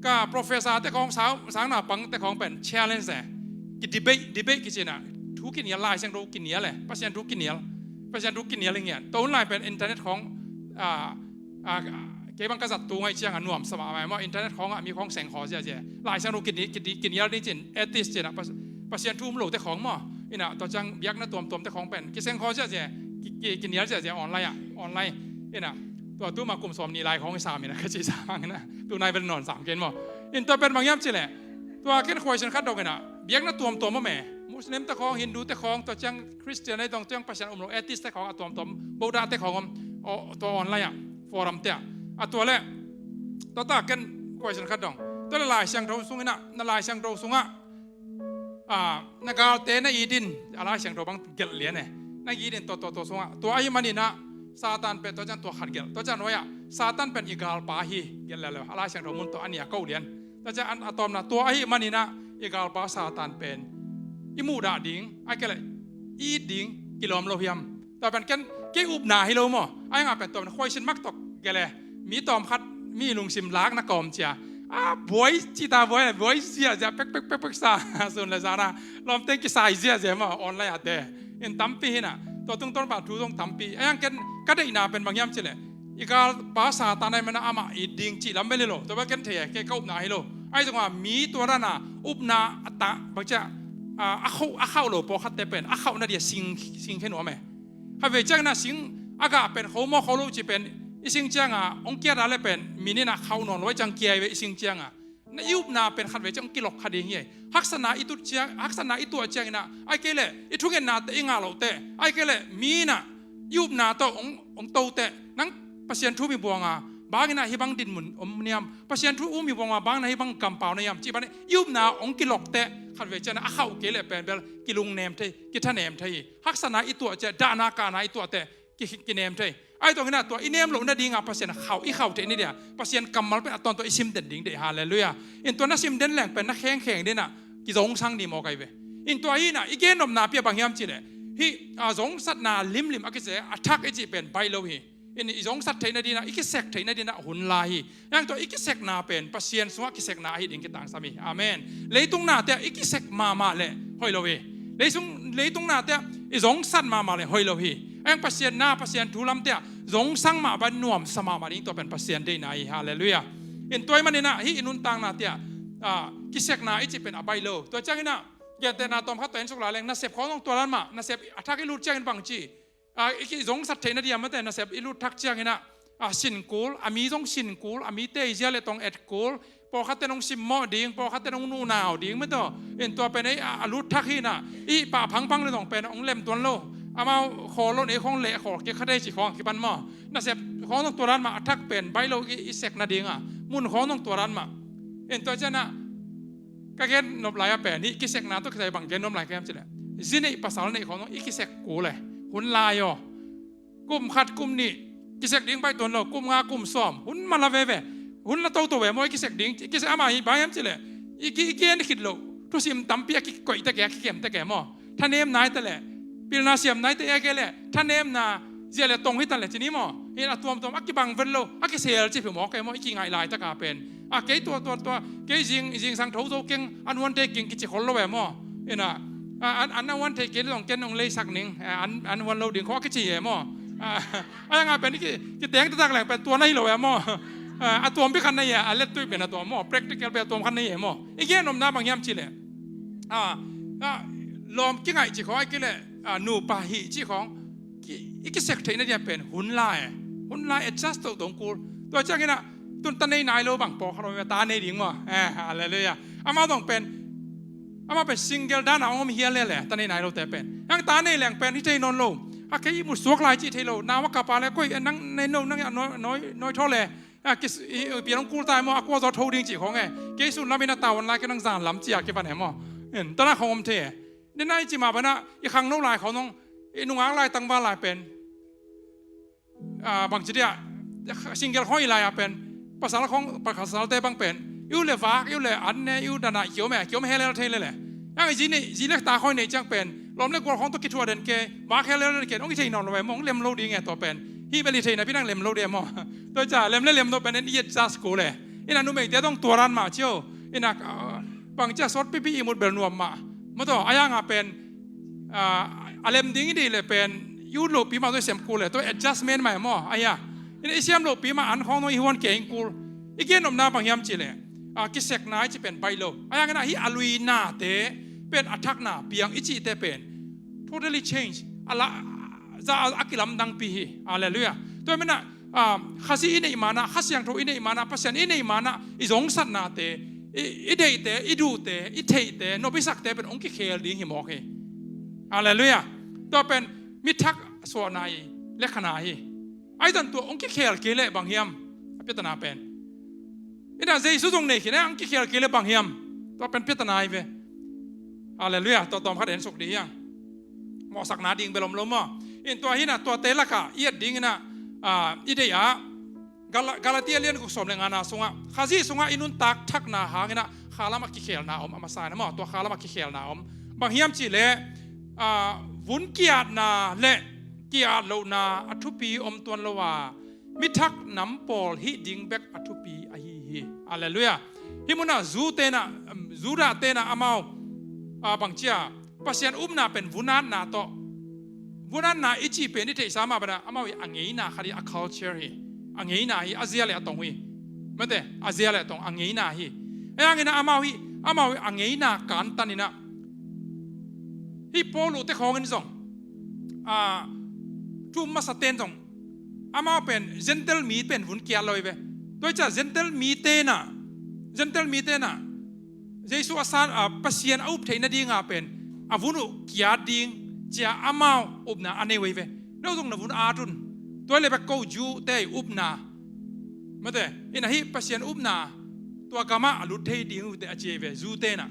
ka professor te khong, sang, sang naupang te khong pen challenge e. Ki debate, debate kici nah. Thu kinial, Lai Siangtho kinial e. Pasian thu kinial. Pasian thu kinial i ngian. Tua hun lai pen internet khong, a, a, kei bang ka zat tu ngai ciang a nuam sa mahmah maw, internet khong ah mi khong seng khaw ziazia. Lai Siangtho kini-, kini-, kinial ding cin, atheist cin ah, Pas-, Pasian thu um lo te khong maw. Inah tua ciang biakna tuamtuam te khong pen kiseng khaw ziazia, ki, ki, kinial ziazia online ah, online. Inah tua tu ma kum sawm ni lai khong i sam inah ka ci sa hang inah. Tu nai vel nawn sam ken maw. In tua pen bang hiam ci le, tua ken question khat dong inah, biakna tuamtuam om e. Muslim te khong, Hindu te khong, tua ciang Christian ai dong ciang Pasian um lo, atheist te khong a tuamtuam, Buddha te khong om, o, tua online ah, forum te ah. A tua le, tua ta ken question khat dong. Tua le Lai Siangtho sung inah, na Lai Siangtho sungah, a, na galte na it in, a Lai Siangtho bang gelh lian e. Na it in tua, tua, tua sungah. Tua ahih maninah Satan pen tua ciang tua khat gelh. Tua ciang nuai ah Satan pen i galpa hi gelh leuleu. A Lai Siangtho mun tua a nia ko lian. Tua ciang an a tawpna tua ahih maninah i galpa Satan pen i muhdah ding, a kei le i it ding kilawm lo hiam? Tua pen ken kei upna hi lo maw? A engah pen tua pen khuaisin maktok kei le mi tawm khat mi lungsim lakna kawm cia. A buai cita buai le buai ziazia pek pek pek pek sa sun le zana lawmteng kisai ziazia maw online ah te. In tampi hinah tua tungtawn pa thu zong tampi. A yang ken ka deihna pen bang hiam ci le, i galpa Satan ai mana amah it ding cih lam bel hi lo. Tua bel ken thei e, kei ka upna hi lo. Ahi zongah mi tua dana upna a ta bang ciah, a, a khauh, a khauh lo pawlkhatte pen a khauh nadia sing, sing khe nuam e. Khatvei ciangin a sing a gah pen kho maw kho lo cih pen i sing cianga hong kiat a le pen min inah khauh nawn lo ai ciang kia i ve i sing cianga. Na i upna pen khatvei ciang hong kilok kha ding hi e. Haksatna i tut ciang, haksatna i tuah cianginah ai kei le i thungennate i ngah lote, ai kei le mi inah i upna tawh hong, hong tote, nang Pasian thu um hi buanga banginah hih bang dinmun om niam, Pasian thu um hi buanga bangin hih bang kampau na hiam cih bangin i upna hong kilokte khatvei cianah a khauh kei le pen bel kilungnem thei, kithanem thei hi. Haksatna i tuah ciah, dahna kahna i tuahte ki, kinem thei. Ahi tuanginah tua i nem loh nadinga Pasian khauh, i khauh theih nadinga Pasian kammal pen a tawntung i sim den ding deih. Halleluiah. In tua na sim den leng pen na khengkheng dinah kizongsang ni mawk ai ve. In tua hinah i gennopna pi a bang hiam cih leh, hih, a, zongsatna limlim a kise a thak i cih pen baih lo hi. In i zongsat theih nadinah, i kisek theih nadinah hun la hi. Nang tua i kisekna pen Pasian sungah kisekna ahi ding kitangsam hi. Amen. Leitung nate ah i kisek mahmah leh hoih lo hi. Leisung, leitung nate ah i zongsat mahmah leh hoih lo hi. Ahi hang Pasian na, Pasian thu lamte ah zongsang mah bang nuamsa mahmah ding tua pen Pasian deihna hi. Halleluiah. In tua ahih maninah hih i nuntaknate ah, a, kisekna i cih pen a baih lo. Tua cianginah gentehna tawmkhat tawh ensuk lai leng, nasep khawng zong tua dan mah, nasep a thak i lut ciangin bangci, a, i kizongsat theih nadiam mate, nasep i lut thak cianginah, a, sin kul, a mi zong sin kul, a mi teizia le tong et kul, Pawlkhatte nong simmawh ding, pawlkhatte nong nunau ding mah tawh. In tua pen ei a, a lut thak hi na, i pah phangphang le zong pen hong lem tuan lo. Amau khawl lo nei khong leh khawl kik kha dei ci khong kipan maw. Nasep khong zong tua dan mah, a thak pen baih lo i, i sek nading a. Mun khong zong tua dan mah. In tua ciang a ka gen nop lai a pen hih kisekna tawh kisai bang gen nop lai ka hiam cileh, zi neih pasal neih khong zong i kisek kul e. Hun lai aw. Kum khat kum nih kisek ding baih tuan lo, kum nga kum sawm, hun mala veve. Hun la toto ve maw, i kisek ding, i kisek ama hi bang hiam cileh, i ki, i gen khit lo. Thusim tampi a kikoih teke, a kikem teke maw. Thanem nai ta leh, pilna siam nai ta e ke leh, thanemna zia le tong hi ta leh ci ni maw. In a tuamtuam a kibang vet lo, a kisel ci phi maw ke maw, i kingaih laitaka pen. A kei tua, tua, tua, kei zing, zingsang tho zo keng, an uan thei keng kici khol lo e maw. Ina, a, an, an uan thei kei zong ken hong leisak ning, a, an, an uan lo ding kho kici e maw. A, a nga pen ki, kiteng taktak leng pen tua na hi lo e maw. A, a tuampi khat na hi e, a lettui pen a tuam maw, practical pen a tuam khat na hi e maw. I gen nopna bang hiam cileh, a, a, lawm kingaih ci khong, a kileh, a, nupa hih ci khong, ki, i kisek theihna dia pen hun lai e. Hun lai adjust tohtong kul. Tua ciangin a, tun ta nei nai lo bang pawlkhat om e, ta nei ding maw. Eh, halleluiah. Amau zong pen, amau pen single dan a om hial le le, ta nei nai lote pen. Nang ta nei leng pen hi thei nawn lo. A kei i mut suak lai ci thei lo. Nau a kapa le koi, eh, nang nei no, nang a noi, noi, noi thaw le. A kis, i, i, pian hong kul tai maw, a kua zaw tho ding ci khong e. Kei sun lamin a tawan lai kei nang zan lam ci a kipan e maw. En, ta na khong om thei e. Ni nai ci mah bana, i khangno lai khong nong, i nungak lai tangval lai pen. A, bang ci dia, single khong i lai a pen, pasal khong, pasalte bang pen, i u le vak, i u le an ne, i u dana, i kiom e, kiom helel thei le le. Yang i zi nei, zi le ta khong nei ciang pen, lawm le gual khong tawh kithuah den ke, vak helel den ke, hong i thei nawn lo e maw, hong lem lo ding e tua pen. Hi bel i theina pi nang lem lo ding e maw. Tua ca, lem le lem lo pen, en i adjust kul e. Ina numeite tawh tua dan mah cio. Ina, a, bang cia sawt pipi i mut bel nuam mah. Maw tua, a yang a pen, a, a lem ding i dih le pen, i ut lopi mah tua i sem kul le, tua adjustment mah e maw, a ia. Ina i siam lopi mah an khong no i huan kei ing kul. I gen nopna bang hiam cileh, a, kisekna i ci pen baih lo. A yang ina hi a luinate pen a thakna piang i cihte pen totally change. A la, za a, a kilamdangpi hi. Halleluiah. Tua mena, a, Khazih i neih mana, Kha Siangtho i neih mana, Pasian i neih mana, i zongsatnate, i, i deihte, i duhte, i theihte, nop i sakte pen hong kikhel ding hi mawk hi. Halleluiah. Tua pen mithak suahna i lekhana hi. Ai zan tua hong kikhel kei leh bang hiam. A piatana pen. Ina Jesu zong nei khin e, hong kikhel kei leh bang hiam. Tua pen piatana hi ve. Halleluiah. Tua tawmkhat en suk dih hiang. Mawhsakna ding bel om lo maw. In tua hina tuate laka i et ding ina, a, i deih a. Gala-, Galatia lian guk sawm le ngana sungah, Khazih sungah i nuntak thakna hangin ah khalam a kikhelna om, a masa in ah maw, tua khalam a kikhelna om. Bang hiam cih leh, a, vun kiatna le kiat lohna a thupi om tuan lo a, mithak nam pawl hih ding bek a thupi ahi hi. Halleluiah. Hih munah Jew te in ah, Judah te in ah amau, a, bang cia, Pasian upna pen vunatna tawh. Vunatna i cih pen i theihsa mah bana, amau hi a ngeina khat hi, a culture hi. A ngeina hi, a zia le a tong hi. Mate, a zia le a tong, a ngeina hi. A yang in ah amau hi, amau hi a ngeina kantan in ah. Hih Paul uh te khawng in zong, a, thu masa ten zong, amau pen Gentile mi pen vun kiat lo hi ve. Tua hi ciah Gentile mi te in ah, Gentile mi te in ah, Jesu a san, a, Pasian a up theih nadinga pen a vun uh kiat ding cia amau upna a nei uh hi ve. No zong na vun at un. Tua le bek ko Jew te upna. Mate, in ah hih Pasian upna tua gamah a lut thei ding uh te a ci hi ve, Jew te in ah.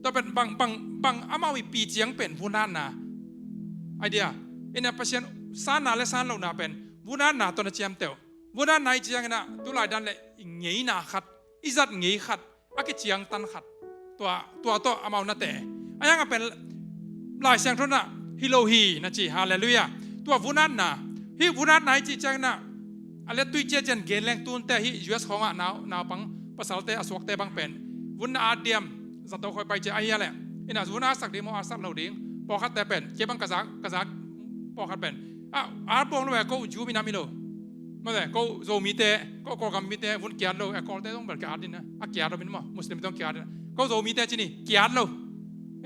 Tua pen bang, bang, bang amau i pi ciang pen vunatna. Idea. In ah Pasian sanna le san lohna pen vunatna tawh na ciamteh uh. Vunatna i ciang in ah tulai dan le i ngeina khat, i zat ngei khat, a kiciangtan khat. Tua, tua tawh amau na teh. A yang a pen Lai Siangtho in ah hi lo hi na ci, halleluiah. Tua vunatna, hih vunatna i cih ciang in ah a lettui ciacian gen leng tunte hih U S khawngah nau, naupang pasalte a suakte bang pen vun na at diam, zato khoi pai cia ahi a leh. In ah vun atsak ding maw, atsak lo ding. Pawlkhatte pen, kei bang ka zak, ka zak pawlkhat pen, a, at bawng lo e, ko Jew minam hi lo. Mate, ko Zomite, ko Kawlgam mite vun kiat lo, e, Kawlte zong bel kiat ding na. A kiat lo min maw, Muslim zong kiat ding na. Ko Zomite ci ni, kiat lo.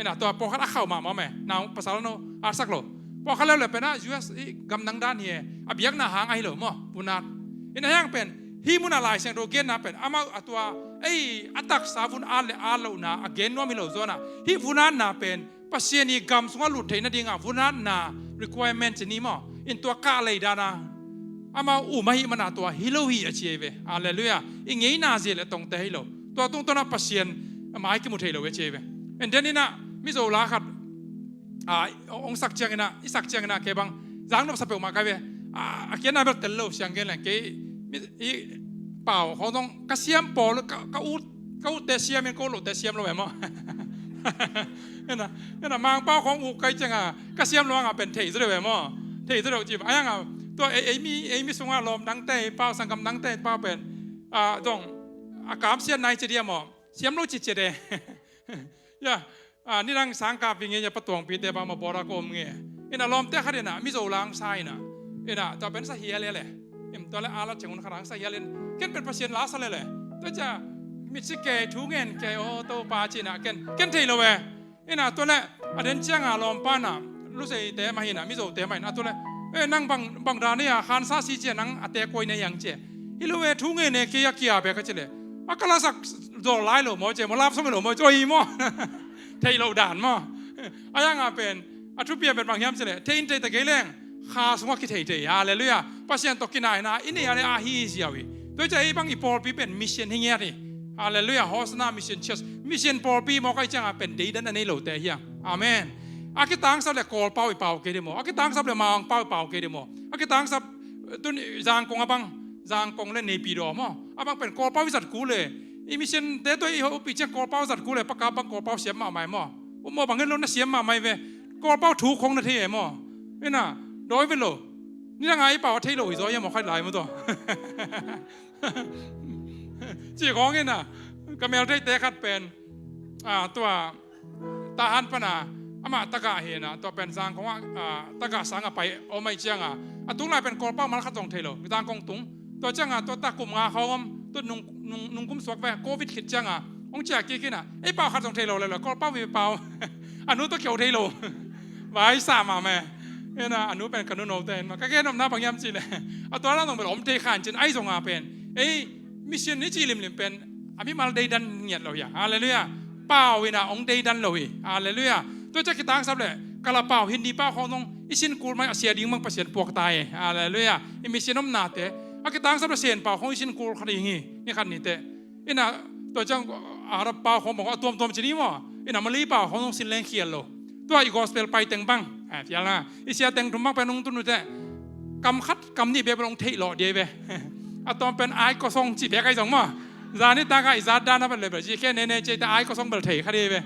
Ina, tua pawlkhat a khauh mahmah om e. Nau pasal no, atsak lo. Pawlkhat leuleu pen a, U S i gamdang dan hi e. A biakna hang ahi lo maw, vun at. Ina hiang pen, Hih munah Lai Siangtho genna pen amau a tua ei a taksa vun at le at lohna a gen nuam hi lo zawnah, hih vun atna pen Pasian ii gam sungah lut theih nadingah vun atna requirement ci ni maw, in tua kah lei dana amau um ahih mana tua hi lo hi a ci ei ve. Halleluiah. I ngeina zia le tongte hi lo, tua tungtawnah Pasian a mai kimu thei lo hi a ci ei ve. And then inah Mizo la khat a, hong sak cianginah, i sak cianginah kei bang zang nopsa peuhmah kai ve. A, a kianna bel tel lo siang gen leng kei i pau khong zong ka siam pawl ka, ka ut ka utte siam in ka ut lote siam lo ve maw? Ena, ena Mangpau khong uk kai cianga ka siam lo anga pen thei zaw deuh ve maw? Thei zaw deuh ci a ianga tua ei, ei mi, ei mi sunga lawm dangte pau, sanggam dangte pau pen a zong a kam siat nai ci dia maw? Siam lo ci ciat e. Ya, a, nidang sangkap pi nge ya patuangpite bang ma bora ka om nge. Ina lawmte khat ina Mizo lang sa ina, ina tua pen sa hial e le. Im tua le alat chengun khat ang sa hial in ken pen Pasian la sa le le. Tua cia mitsi kei thu ngen kei o Topa ci ina ken, ken thei lo e. Ina tua le a den cianga lawmpa na Luseite mah ina, Mizote mah ina tua le, e nang bang, bang dan ia khansa si cia nang a te kuai na iang cia. Hi lo e thu ngen e kei a kia be ka ci le. A ka lasak zawl lai lo maw cia maw, lap song lo maw cia i maw? Thei lo dan maw? A ianga pen a thupiang pen bang hiam ci le, thei in thei ta kei leng kha sungah kithei thei. Halleluiah. Pasian tawh kinaina i nei a le a hi ziau hi. Tua i cia ei bang i pawlpi pen mission hi ngiat hi. Halleluiah. Hosanna Mission Church, mission pawlpi maw kai cianga pen deidan a nei lote hiang. Amen. A kitangsap le Kawlpau i pau kei di maw? A kitangsap le Mangpau i pau kei di maw? A kitangsap tun Zangkong a bang, Zangkong le Naypyidaw maw? A bang pen Kawlpau i zat kul e. I mission te tua i hopih ciang Kawlpau zat kul e, paka bang Kawlpau siam mahmah e maw? U maw bang hen lo na siam mahmah e ve. Kawlpau thu khong na thei e maw? Ina dawi ve lo. Nidanga i pau a thei lo hi zaw ia maw khai lai maw tua? Ci khong ina ka mel theite khat pen a tua Tahan pana amah tagah hi ina, tua pen Zangkong ah a tagah sanga pai om ahi cianga a tung lai pen Kawlpau mal khat zong thei lo, Zangkong tung. Tua cianga tua ta kum nga khawng om, tua nung, nung, nung kum suak ve covid khit cianga hong ciah kik ina ei pau khat zong thei lo le lo, Kawlpau mi pau a nu tua kiau thei lo. Vai sa mah me. Ina a nu pen ka nu note in mah ka gen omna bang hiam ci le, a tua lang zong bel om thei khan cin ahi zonga pen ei mission i ci limlim pen a mimal deidan ngiat lo hi a. Halleluiah. Pau ina hong deidan lo hi. Halleluiah. Tua cia kitangsap le kala pau Hindi pau khong zong i sin kul mai a sia ding bang Pasian puak ta hi. Halleluiah. I mission omnate a kitangsap le Sen pau khong i sin kul kha ding hi ni khat nite. Ina tua ciang Arab pau khong bang a tuamtuam ci ni maw? Ina Mali pau khong zong sin leng khial lo. Tua i gospel pai teng bang a fialna i sia teng thum bang pen hong tun ute kam khat kam nih bia bel hong theih lawh dia ve. A tawm pen ai kosong ci bek ai zong maw? Zani taka i zat dan a bel le bel zikhe nene ci te ai kosong bel thei kha dia ve.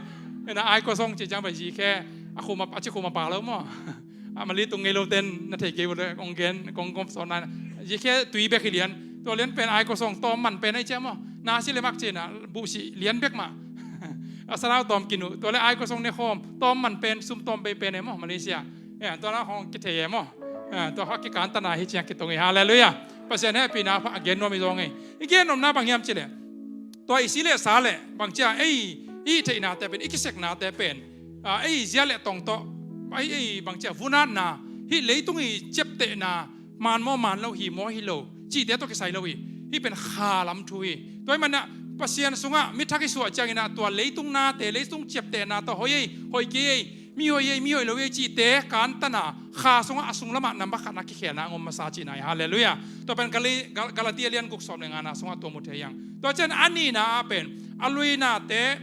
Ina ai kosong ci ciang bel zikhe a khuma a ci khuma pa lo maw? A Mali tung ngei lo ten na thei kei ule kong gen kong gom sawn nai. Zikhe tui bek hi lian, tua lian pen ai kosong tawm man pen ai cia maw? Na si le mak ci na buh si lian bek mah. A sarau tawm kinu tua le ai kosong ne khawm tawm man pen sum tawm bei pen e maw Malaysia. E, tua na khong kithei e maw? E, tua kha kikantana hi ciang kitong hi. Halleluiah. Pasian hehpihna pha a gen nuam hi zawng hi. I gen nuamna bang hiam ci le, tua i si le sa le bang cia ei i theihnate pen, i kiseknate pen a, ei zia le tong tawh ei, ei bang cia vunatna, hih leitung i ciaptehna man maw man lo hi maw hi lo cihte tawh kisai lo hi. Hih pen kha lam thu hi. Tua hi manah Pasian sungah mi thak i suah cianginah tua leitung nate, leitung ciaptehna tawh hoih ei, hoih kei ei, mi hoih ei, mi hoih lo ei cihte kantana kha sungah a sunglamah nambat khatna kikhelna a ngom masa cihna hi. Halleluiah. Tua pen Gali-, Gal-, Galatia lian guk sawm le ngana sungah tua mu thei hiang. Tua cian a nihna ah pen a luinate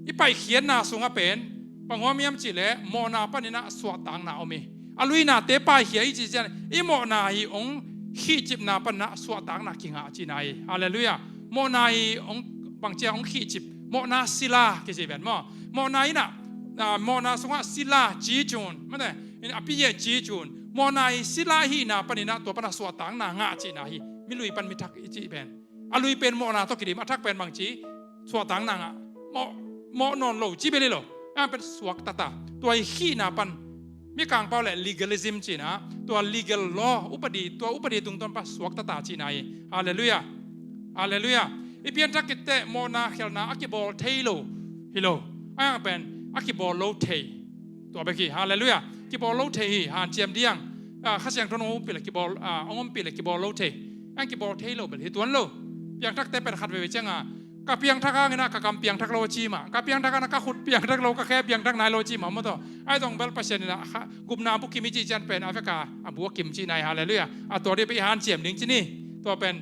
i paikhiatna sungah pen bang huam hiam cihleh mawhna paninah suahtakna om hi. A luinate paikhia i cih cian i mawhna hi hong khihcipna paninah suahtakna kingah cihna hi. Halleluiah. Mawhna hi hong bangcia hong khihcip, mawhna sila kici ven maw? Mawhna inah, a, mawhna sungah sila cicun mate, a piyeh cicun mawhna hi sila hihna paninah tua panah suahtakna ngah cihna hi. Milui pan mithak i cih pen a lui pen mawhna tawh kidim, a thak pen bangci suahtakna ngah, mawh, mawh nawn lo ci bel hi lo. A pen suaktata tua i khihna pan Mikangpau le legalism cihna, tua legal law upadi, tua upadi tungtawn pan suaktata cihna hi. Halleluiah. Halleluiah. I pianthak kitteh mawhna khialhna a kibawl thei lo hi lo. A yang pen a kibawl lo thei. Tua bek hi. Halleluiah. Kibawl lo thei hi hanciam diang. A, Kha Siangtho hong ompih le kibawl, a, hong ompih le kibawl lo thei. Ang kibawl thei lo bel hi tuan lo. Piangthakte pen khat veve cianga ka piangthak hangina ka kam piangthak lo a ci mah, ka piangthak hangina ka khut piangthak lo, ka khe piangthak nai lo a ci mah maw taw. Ai zong bel Pasian ina gupna bu kim i ci cian pen a veka a bu a kim ci nai. Halleluiah. A tua dih pen i hanciam ding ci ni. Tua pen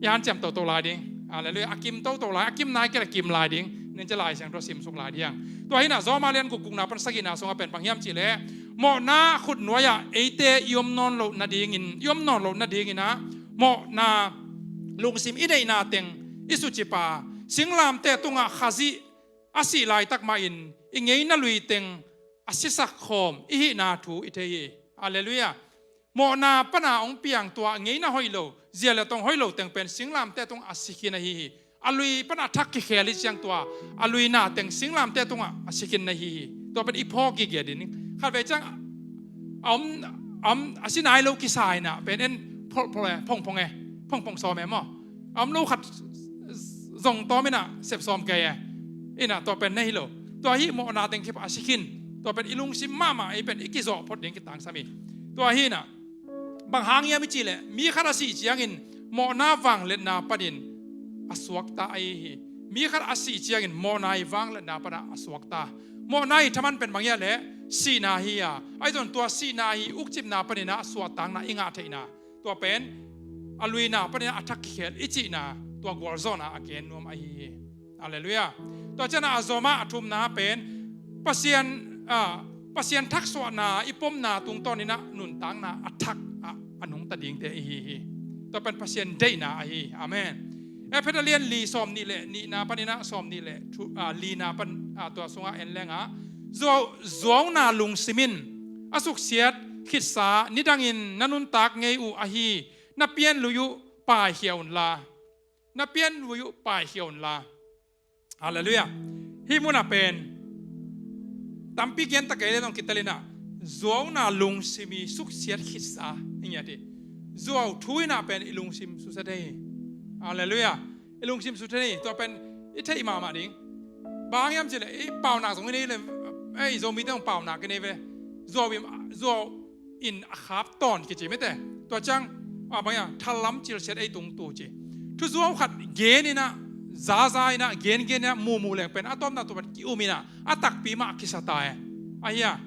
i hanciam toto lai ding. Halleluiah. A kim toto lai, a kim nai kei le kim lai ding. Nin ci Lai Siangtho simsuk lai ding. Tua hina Roma lian guk gukna pan sagihna sunga pen bang hiam ci le, mawhna khut nuai-ah eite i om nawn loh nadingin, i om nawn loh nadingina mawhna lungsim i neihna teng i sucipa, singlamteh tungah Khazih a sih laitak mahin i ngeina lui teng a sisak khawm i hihna thu i thei hi. Halleluiah. Mawhna pana hong piang tua ngeina hoih lo, zia le tong hoih lo teng pen singlamteh tungah a si khin ahi hi. A lui pana a thak kikhel i ciang tua a lui na teng singlamteh tungah a si khin na hi hi. Tua pen i phawk gige din khat vei ciang a om, a om a si nai lo kisa ina pen en phol phol e, phongphong e, phongphong sawm e maw. A om lo khat zong tawm ina sep sawm kei e. Ina tua pen na hi lo. Tua hi mawhna teng khip a si khin. Tua pen i lungsim mahmah ei pen i kizawh phot ding kitangsam hi. Tua hi ina bang hang hiam i cih leh mi khat a sih ciangin mawhna vangliatna panin a suakta ahi hi. Mi khat a sih ciangin mawhna i vangliatna pana a suakta. Mawhna i thaman pen bang hiam leh sihna hi a, ahi zong tua sihna i ukcipna panina a suahtakna i ngah theihna. Tua pen a luina panina a thak kikhel i cihna, tua gualzawhna a gen nuam ahi hi. Halleluiah. Tua ciangin a zawma a thumna pen Pasian, ah, Pasian thaksuahna i pomna tungtawninah nuntakna a thak ah a nungta dingte i hi hi. Tua pen Pasian deihna ahi. Amen. Efesa lian li sawm nih le nihna paninah sawm nih le thu, ah, lina pan, ah, tua sungah en lengah zuau, zuauna lungsimin a suksiat khitsa nidangin na nuntak ngei uh ahi na pianlui uh paikhia unla. Na pianlui uh paikhia unla. Halleluiah. Hih munah pen tampi gen ta kei le zong kitelinah zuauna lungsim i suksiat khitsa i ngiat hi. Zuau thu inah pen i lungsim susia thei hi. Halleluiah. I lungsim susia thei hi. Tua pen i theih mahmah ding. Bang hang hiam cih leh i paunak zong i nei le, ei, Zomite zong paunak i nei ve. Zuau in, zuau in a khap tawn kici mite. Tua ciang a bang hiam, thallam cilsiat ei tungtu ci. Thuzuau khat gen inah, zaza inah, gen gen inah, mumu leng pen a tawpna tua pen ki-um inah a takpi mah a kisa ta e. Ahi a,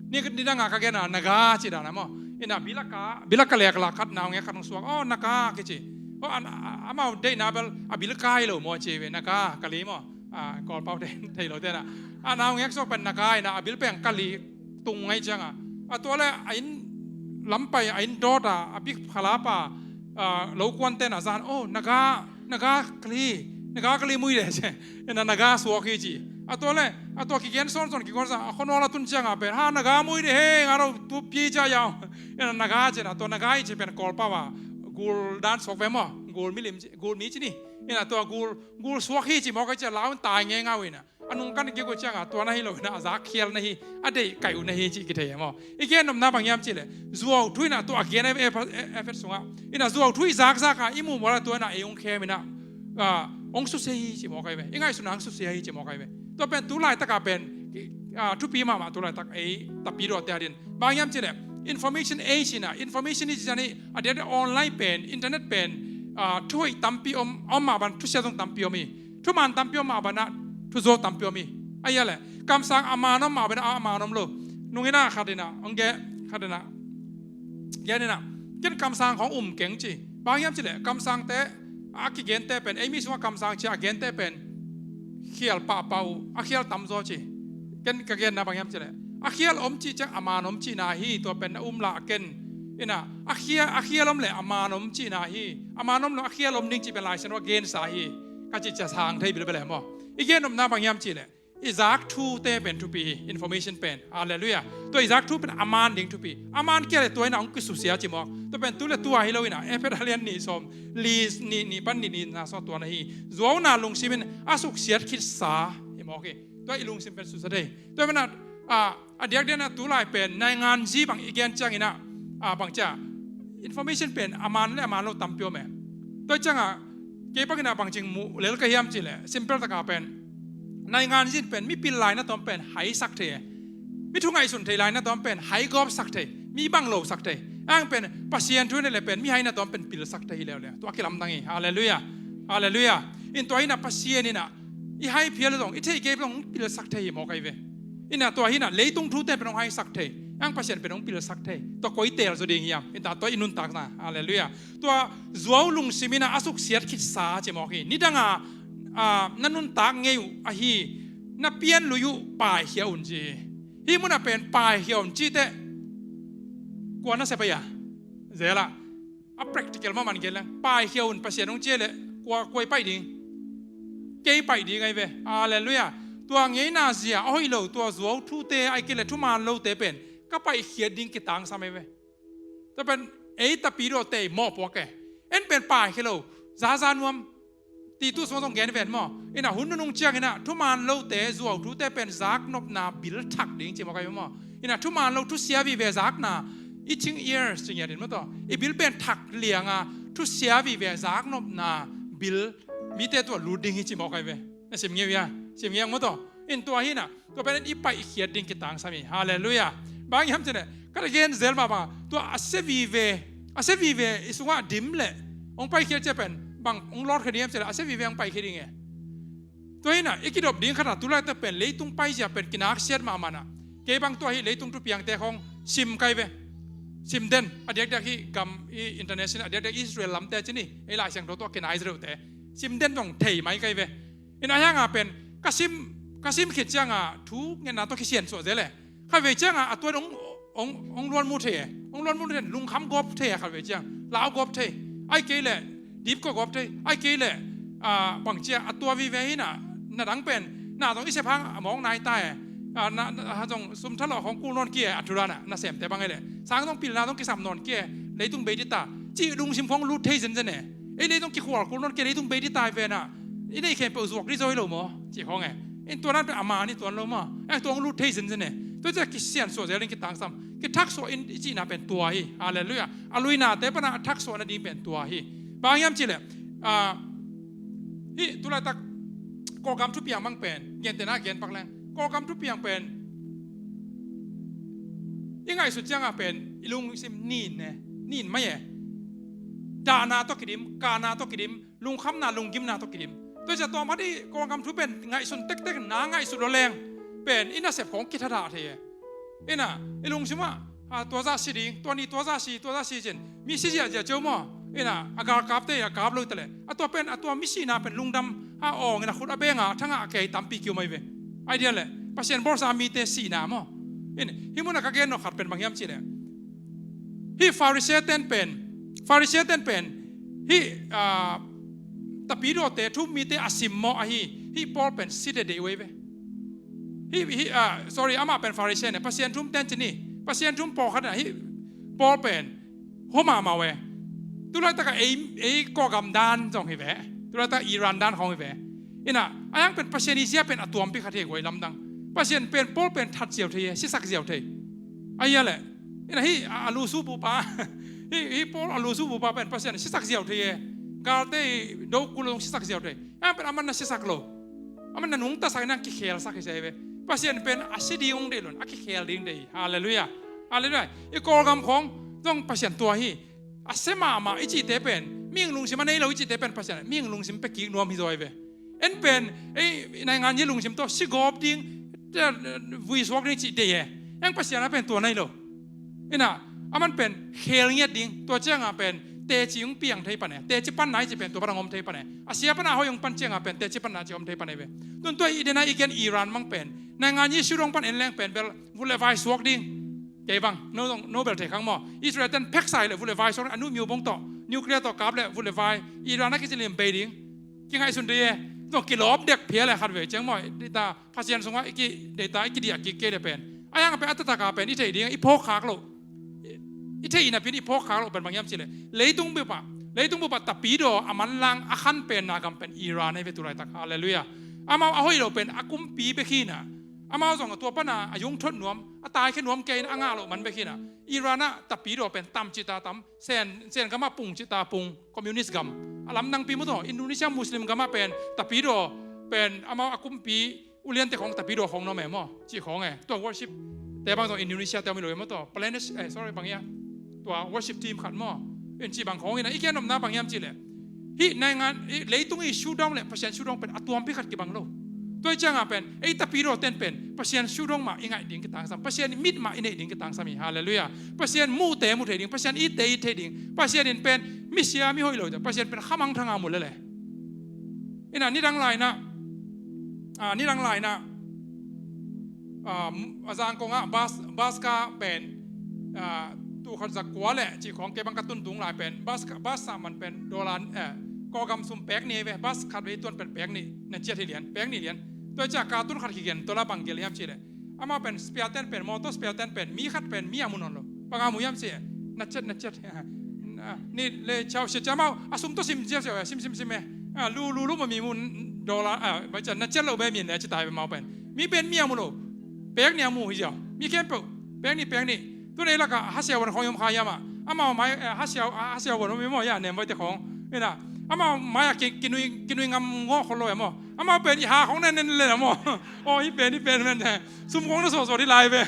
ni, nidanga ka gen a naga ci dan a maw. Inah bilaka, bilaka leklak khat naungek khat hong suak, oh, naga kici. Oh, amau deihna bel a bilaka hi lo maw ci ve, naga kali maw. Ah, Kawlpau te thei lo te na. A naungek suak pen naga inah a bil peng kali tung ngai cianga a tua le a inn lampai a inn dawta a bik khalapa, ah, lokuan tena zan, oh, naga, naga kali, naga kali mui de ci. Ina naga suak hi ci. A tua le a tua kigen sawnsawn kikon sa a khonawla tun cianga pen ha naga mui de he nga ro tu pi cia yau. Ina naga ci na tua naga hi ci pen Kawlpau a gul dan suak ve maw, gul milim ci, gul mi ci ni. Ina tua gul, gul suak hi ci maw kai cia lau in tai ngei ngau ina. A nung kan kiko cianga tua na hi lo ina a zak khial na hi, a deih kaih uh na hi ci kithei e maw. I gen nopna bang hiam cih leh zuau thu inah tua a gen a Efet sungah inah zuau thu i zakzak a i muhmuh a tua inah ei hong khem inah, ah, hong susia hi ci maw kai ve. I ngaihsutna hong susia hi ci maw kai ve. Tua pen tu laitaka pen, ah, thupi mahmah tu laitak ei tapi duate a din. Bang hiam cih leh information age inah, information age inah a diakdiak online pen, internet pen, ah, thuhoih tampi om, om mah ban thusia zong tampi om hi. Thuman tampi om mah banah thuzo tampi om hi. Ahi a le kamsang a man om mah banah a man om lo. Nung inah khat inah hong gen, khat inah gen inah ken kamsang khong um keng ci. Bang hiam cih leh kamsangte a kigente pen, ei mi sungah kamsang cia a gente pen khial pahpah uh, a khial tamzaw ci. Ken ka genna bang hiam cih leh a khial om cih ciang a man om cihna hi. Tua pen na um lah ken inah a khial, a khial om le a man om cihna hi. A man om lo a khial om ding cih pen Lai Siangtho a gensa hi. Ka cih cia sang thei bilbel e maw. I gen nopna bang hiam cih leh i zak thute pen thupi hi, information pen. Halleluiah. Tua i zak thu pen a man ding thupi. A man kia le tua inah hong kisusia ci maw. Tua pen tu le tua hi lo inah Efet a lian nih sawm li nih, nih pan nih, nihna sawm tua na hi. Zuauna lungsimin a suksiat khitsa hi mawk hi. Tua i lungsim pen susia thei. Tua pen a, a, a diakdiak na tu lai pen nainganzi bang i gen ciang inah, a, bang cia information pen a man le a man lo tampi om e. Tua cianga kei bang inah bang cing muh lel ka hiam cih leh simple taka pen nainganzi in pen mi pil lai na tawm pen haisak thei e. Mi thu ngaihsun thei lai na tawm pen haigawpsak thei, mi bang losak thei. Ang pen Pasian thu in a le pen mihai in a tuam pen pilsak thei hi leuleu. Tua kilamdang hi. Halleluiah. Halleluiah. In tua in a Pasian in a i hai phial zong, i theih kei zong pilsak thei hi mawk ahi ve. In a tua hi in a leitung thute pen hong haisak thei. Ang Pasian pen hong pilsak thei. Tua koi teel zaw ding hiam? In ta tua i nuntakna. Halleluiah. Tua zuau lungsim in a a suksiat khitsa ci mawk hi. Nidang a, a, na nuntak ngei uh ahi, na pian lui uh paikhia un ci hi. Hih mun a pen paikhia un ci teh kua na sep ahi a? Zel ah. A practical mahmah in gen leng. Paikhia un Pasian hong ci a le kua, kua i paih ding? Kei paih ding ahi ve. Halleluiah. Tua ngeina zia a hoih lo, tua zuau thute ahi kei le thuman lote pen ka paihkhiat ding kitangsam ahi ve. Tua pen ei tapidawte i mawhpuak e. En pen paikhia lo, zaza nuam. Titus sung zong gen ven maw? In a hun nunung ciangin a thuman lote zuau thute pen zaknopna bil thak ding ci mawk ahi maw? In a thuman lo thusia vive zakna, itching ears ci ngiat in maw taw. I bil pen thak liang a thusia vive zaknopna bil mite tua lut ding hi ci mawk ahi ve. Na sim ngei uh hia? Sim ngei ang maw taw. In tua hi in a tua pen i paihkhiat ding kitangsam hi. Halleluiah. Bang hiam cih leh ka gen zel mahmah, tua a sia vive, a sia vive i sungah dim leh hong paihkhiat cia pen bang hong lawt kha ding hiam cih leh a sia vive hong paihkhiat ding e. Tua hi in a i kidop ding khat a tu laitak pen leitung paizia pen kinaksiat mahmah in a, kei bang tua hi leitung thupiangte khong sim kai ve. Sim den, a diakdiak hi gam i international, a diakdiak Israel lamte ci ni, ei Lai Siangtho tua kinai zereuhte sim den zong thei mai kai ve. In a hiang a pen ka sim, ka sim khit ciang a thu ngetna tawh kisian suah zel e. Khatvei ciang a a tuan hong, hong, hong luan mu thei e. Hong luan mu thei, lungkham gawp thei e khatvei ciang. Lau gawp thei. Ahi kei leh dipkua gawp thei. Ahi kei leh, a, bang cia a tua vive hi in a, na dang pen na zong i sep hang a mawng nai ta e. A, na, na zong sum thalawh khong kul nawn kei e, a thu dan a nasemte bang hi leh. Sang zong pilna zong kisam nawn kei e. Leitung bei dih ta. Cih lungsim khong lut thei zenzen e. Ei leitung kikhual kul nawn kei, leitung bei dih ta hi ven a, i neih khempeuh zuak dih zaw hi lo maw? Cih khong e. In tua dan pen a man i tuan lo maw? Ang tua hong lut thei zenzen e. Tua ciah kisian suah zel in kitangsam, kithak suah in i cihna pen tua hi. Halleluiah. A luinate pan a thak suah nading pen tua hi. Bang hiam cih leh, a, hih tu laitak Kawlgam thupiang bang pen gentehna gen pak leng, Kawlgam thupiang pen i ngaihsut ciang a pen i lungsim nin e, nin mai e. Dahna tawh kidim, kahna tawh kidim, lungkhamna, lunggimna tawh kidim. Tua ciah tawm khat i Kawlgam thu pen ngaihsun tektek na ngaihsut lo leng pen i nasep khong kithadah thei e. In a i lungsim ah, a, tua zah si ding, tua ni tua zah si, tua zah si cin mi si ziahziah cio maw? In a a galkapte a kap lo hi ta leh a tua pen a tua mi sihna pen lungdam a awng in a khut a beng a thangah a kei tampi kiu mai ve. Idea leh Pasian bawlsa mite sihna maw? In hih mun a ka gen nawh khat pen bang hiam cih leh hih Pharisee ten pen, Pharisee ten pen hih, a, tapidawte thu-um mite a simmawh ahi hih Paul pen si dehdeh uh ahi ve. Hih, hih, a, sorry, amah pen Pharisee ne, Pasian thu-um ten ci ni, Pasian thu-um pawlkhat in a hih Paul pen hua mahmah uh e. Tu laitak a ei, ei Kawlgam dan zong hi ve. Tu laitak a Iran dan khawng hi ve. In a a hiang pen Pasian i zia pen a tuampi khat hi guai lamdang. Pasian pen Paul pen that ziau thei e, sisak ziau thei. A hia leh in a hih a, a lusu bupa hih, hih Paul a lusu bupa pen Pasian sisak ziau thei e. Galte i do kul zong sisak ziau thei. A hiang pen a man na sisak lo, a man na nungtasak in a kikhelsak hi sia hi ve. Pasian pen a si ding hong deih lo in a kikhel ding deih hi. Halleluiah. Halleluiah. I Kawlgam khawng zong Pasian tua hi. A sia mahmah i cihte pen, mihing lungsim a nei lo i cihte pen Pasian in mihing lungsim pia kik nuam hi zaw hi ve. En pen ei naingan i lungsim tawh si gawp ding, vui suak ding cih deih e. Eng Pasian a pen tua nei lo. In a a man pen khel ngiat ding, tua ciang a pen teci hong piang thei pan e, teci panna i cih pen tua pan hong om thei pan e. A sia pan a hoih hong pan ciang a pen teci panna cih om thei pan e ve. Tun tua i den a i gen Iran mang pen naingan i sudong pan en leng pen bel vut le vai suak ding. Kei bang no, no bel thei khang maw? Israel ten pheksa hi leh vut le vai suak ding, a nu miu bong tawh nuclear tawh kap leh vut le vai. Iran a kici lim bei ding. Kingaihsun dei e. Tua kilawp dek phial e khat vei ciang maw? Dei ta Pasian sungah i ki, dei ta i kidiah kik kei leh pen a hiang a pen a taktak a pen i theih ding i phawk khak loh. I theih napi in i phawk khak loh pen bang hiam cih leh leitung bup ah, leitung bup ah tapidaw a manlang a khan penna gam pen Iran ahi ve tu laitak. Halleluiah. Amau a hoih lo pen a kumpi bek hi in a, amau zong a tua pan a a yungthot nuam, a taikhia nuam kei in a ngah loh man bek hi in a, Iran ah tapidaw pen tam cih ta tam, Sen, Sen gam ah pung cih ta pung, communist gam. A lamdangpi maw taw, Indonesia Muslim gam ah pen tapidaw pen amau a kumpi uliante khawng tapidaw khawng nuam e maw? Cih khawng e. Tua worship te bang zong Indonesia te om hi lo e maw taw. Planet, eh, sorry, bang hia, tua worship team khat maw, in cih bang khawng in ah, i gen nopna bang hiam cih leh, hih naingan, hih leitung i shutdown leh Pasian shutdown pen a tuampi khat kibang lo. Tua hi ciangah pen ei tapidawten pen Pasian shutdown mah i ngaih ding kitangsam, Pasian mit mah i neih ding kitangsam hi. Halleluiah. Pasian muhte mu thei ding, Pasian itte it thei ding, Pasian in pen misia mihoih lo te, Pasian pen khamangthanga mu lele. In ah nidang lai-in ah, ah, nidang lai-in ah, ah, a Zangkong ah bus, bus ka pen, ah, tul khat za kua leh cih khawng kei bang ka tun tung lai pen bus ka, bus sah man pen dollar, eh, Kawlgam sum pek nih ve, bus khat vei tuan pen pek nih, na ciat hi lian, pek nih lian. Tua hi ciah ka tun khat kigen, tua la bang gelh hiam cih leh, amau pen spare ten pen, motor spare ten pen mi khat pen mi a mu nawn lo. Bang a mu hiam cih leh, na ciat, na ciat. Ni le ciau sia ciau amau a sum tawh sim ciau sia, sim sim sim e. Ah, lu lu lu ma mi mu dollar, ah, bang ciah na ciat lo be mi ne ci tai be mau pen. Mi pen mi a mu lo. Pek nih a mu hi ziau. Mi khempeuh pek nih, pek nih. Tu nei lakah ha siavuan khawng i om kha hiam ah, amau mai, eh, ha siau, ha siavuan om i maw, ya nem vai te khawng. In ah amau mai ah ki, kinui, kinui ngam ngawh khol lo e maw. Amau pen i ha khawng nen nen le maw. Aw, hi pen, hi pen men te. Sum khawng na sawhsawh dih lai ve.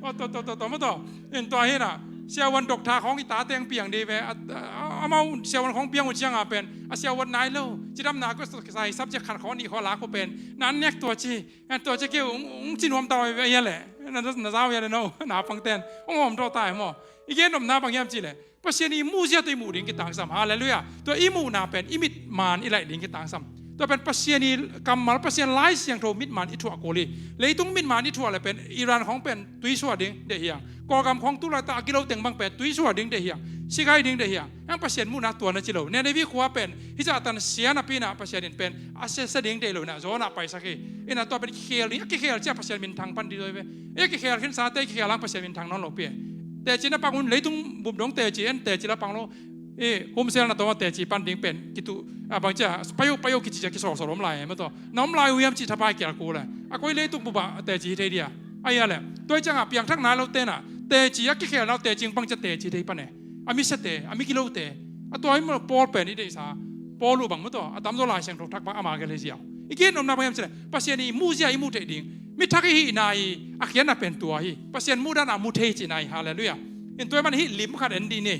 Aw, to to to to maw to. In tua hi in ah siavuan doctor khawng i ta teng piang dih ve. A, a, amau siavuan khawng piang uh ciangah pen a siavuan nai lo, cidamna ko sa, subject khat khawng nih khawng lak uh pen na nek tua ci. Tua ci kei ung, ung ci nuam ta uh ve, a hia leh na, na zau hia leh no, na pang ten ung om tawh ta e maw. I gen nopna bang hiam cih leh, Pasian i muhzia tawh i muh ding kitangsam. Halleluiah. Tua i muhna pen i mit man i laih ding kitangsam. Tua pen Pasian i kammal, Pasian Lai Siangtho mit man i thuah kul hi. Leitung mit man i thuah leh pen Iran khawng pen tuisuah ding deih hiang. Kawlgam khawng tu laitak a gilo teng bang pen tuisuah ding deih hiang. Sikhai ding deih hiang. Hang Pasian muhna tua na ci lo. Nineveh khua pen hi zahtan sia napi in ah Pasian in pen a sia, sia ding deih lo in ah Jonah paisak hi. In ah tua pen kikhel ding, a kikhel ciah Pasian minthang pan ding zaw hi ve. A kikhel khinsate kikhel hang Pasian minthang nawn lo pi e. Teci na pak un, leitung bup dong teci en, teci la pang lo. E, humsel na tawm a teci pan ding pen kitu, a bang ciah, payo, payo kici ciah kisawlsawl om lai e maw tawh. Na om lai uh hiam cih thapai kial kul e. A koi leitung bup ah teci hi thei dia. A hia leh tua hi ciangah piangthak nai lote in ah teci a kikhelna uh teci hong pang ciah teci thei pan e. A mi siate, a mi gilote. A tua hi maw Paul pen i deihsa. Paul uh bang maw tawh, a tamzaw Lai Siangtho thak bang ama gelh hi ziau. I gen nopna bang hiam cih leh, Pasian i muhzia i muh theih ding. Mi thak i hihna i a khiatna pen tua hi. Pasian muhdan a mu thei cihna hi. Halleluiah. In tua hi man hih lim khat en dih ni.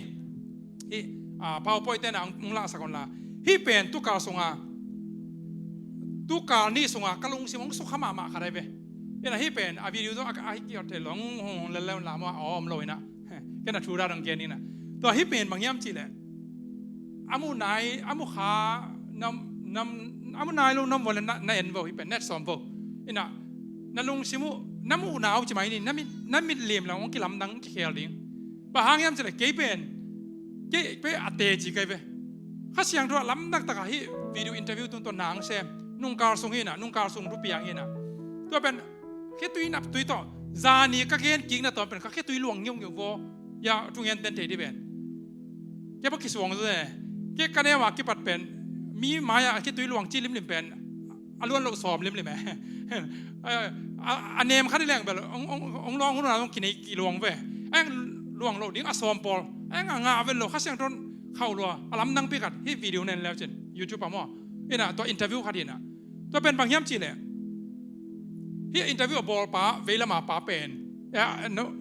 Hih, ah, PowerPoint te na hong, hong lahsak un la. Hih pen tukal sunga, tukal nih sunga ka lungsim hong sukha mahmah khat ahi ve. In ah hih pen a video tawh a, a hih kiawt thei lo, hong, hong, hong lel lel un la maw, a om lo in ah. Ken a thu dan hong gen in ah. Tua hih pen bang hiam cih leh, a muh nai, a muh kha, nam, nam, a muh nai lo nam vo leh na, na en vo, hih pen net sawm vo. In ah na lungsim uh, na muhna uh ci mai ni, na mit, na mit lim lam hong kilamdang kikhel ding. Bang hang hiam cih leh kei pen, kei pen a teci kei ve. Kha Siangtho ah lamdang takah hih video interview tungtawn nang sem. Nungkal sung hi in ah, nungkal sung thu piang hi in ah. Tua pen khitui naptui tawh, zani ka gen kikna tawh pen ka khitui luang ngiungeu vaw. Ya, thungen ten thei dih pen. Kei bang kisuang zaw e. Kei ka neu a kipat pen mi mai-ah a khitui luang ci limlim pen a luan loh sawm limlim e. A, a, a nem khat i leng bel hong, hong, hong luang hun a hong kinei kiluang ve. A heng luang loh ding a sawm pawl, a heng a ngah vet loh, Kha Siangtho in khauh lua. A lamdang pi khat, hih video nen leu cin YouTube ah maw. In ah tua interview khat hi in ah. Tua pen bang hiam cih leh, hih interview a bawlpa, veilam a pa pen, eh, no,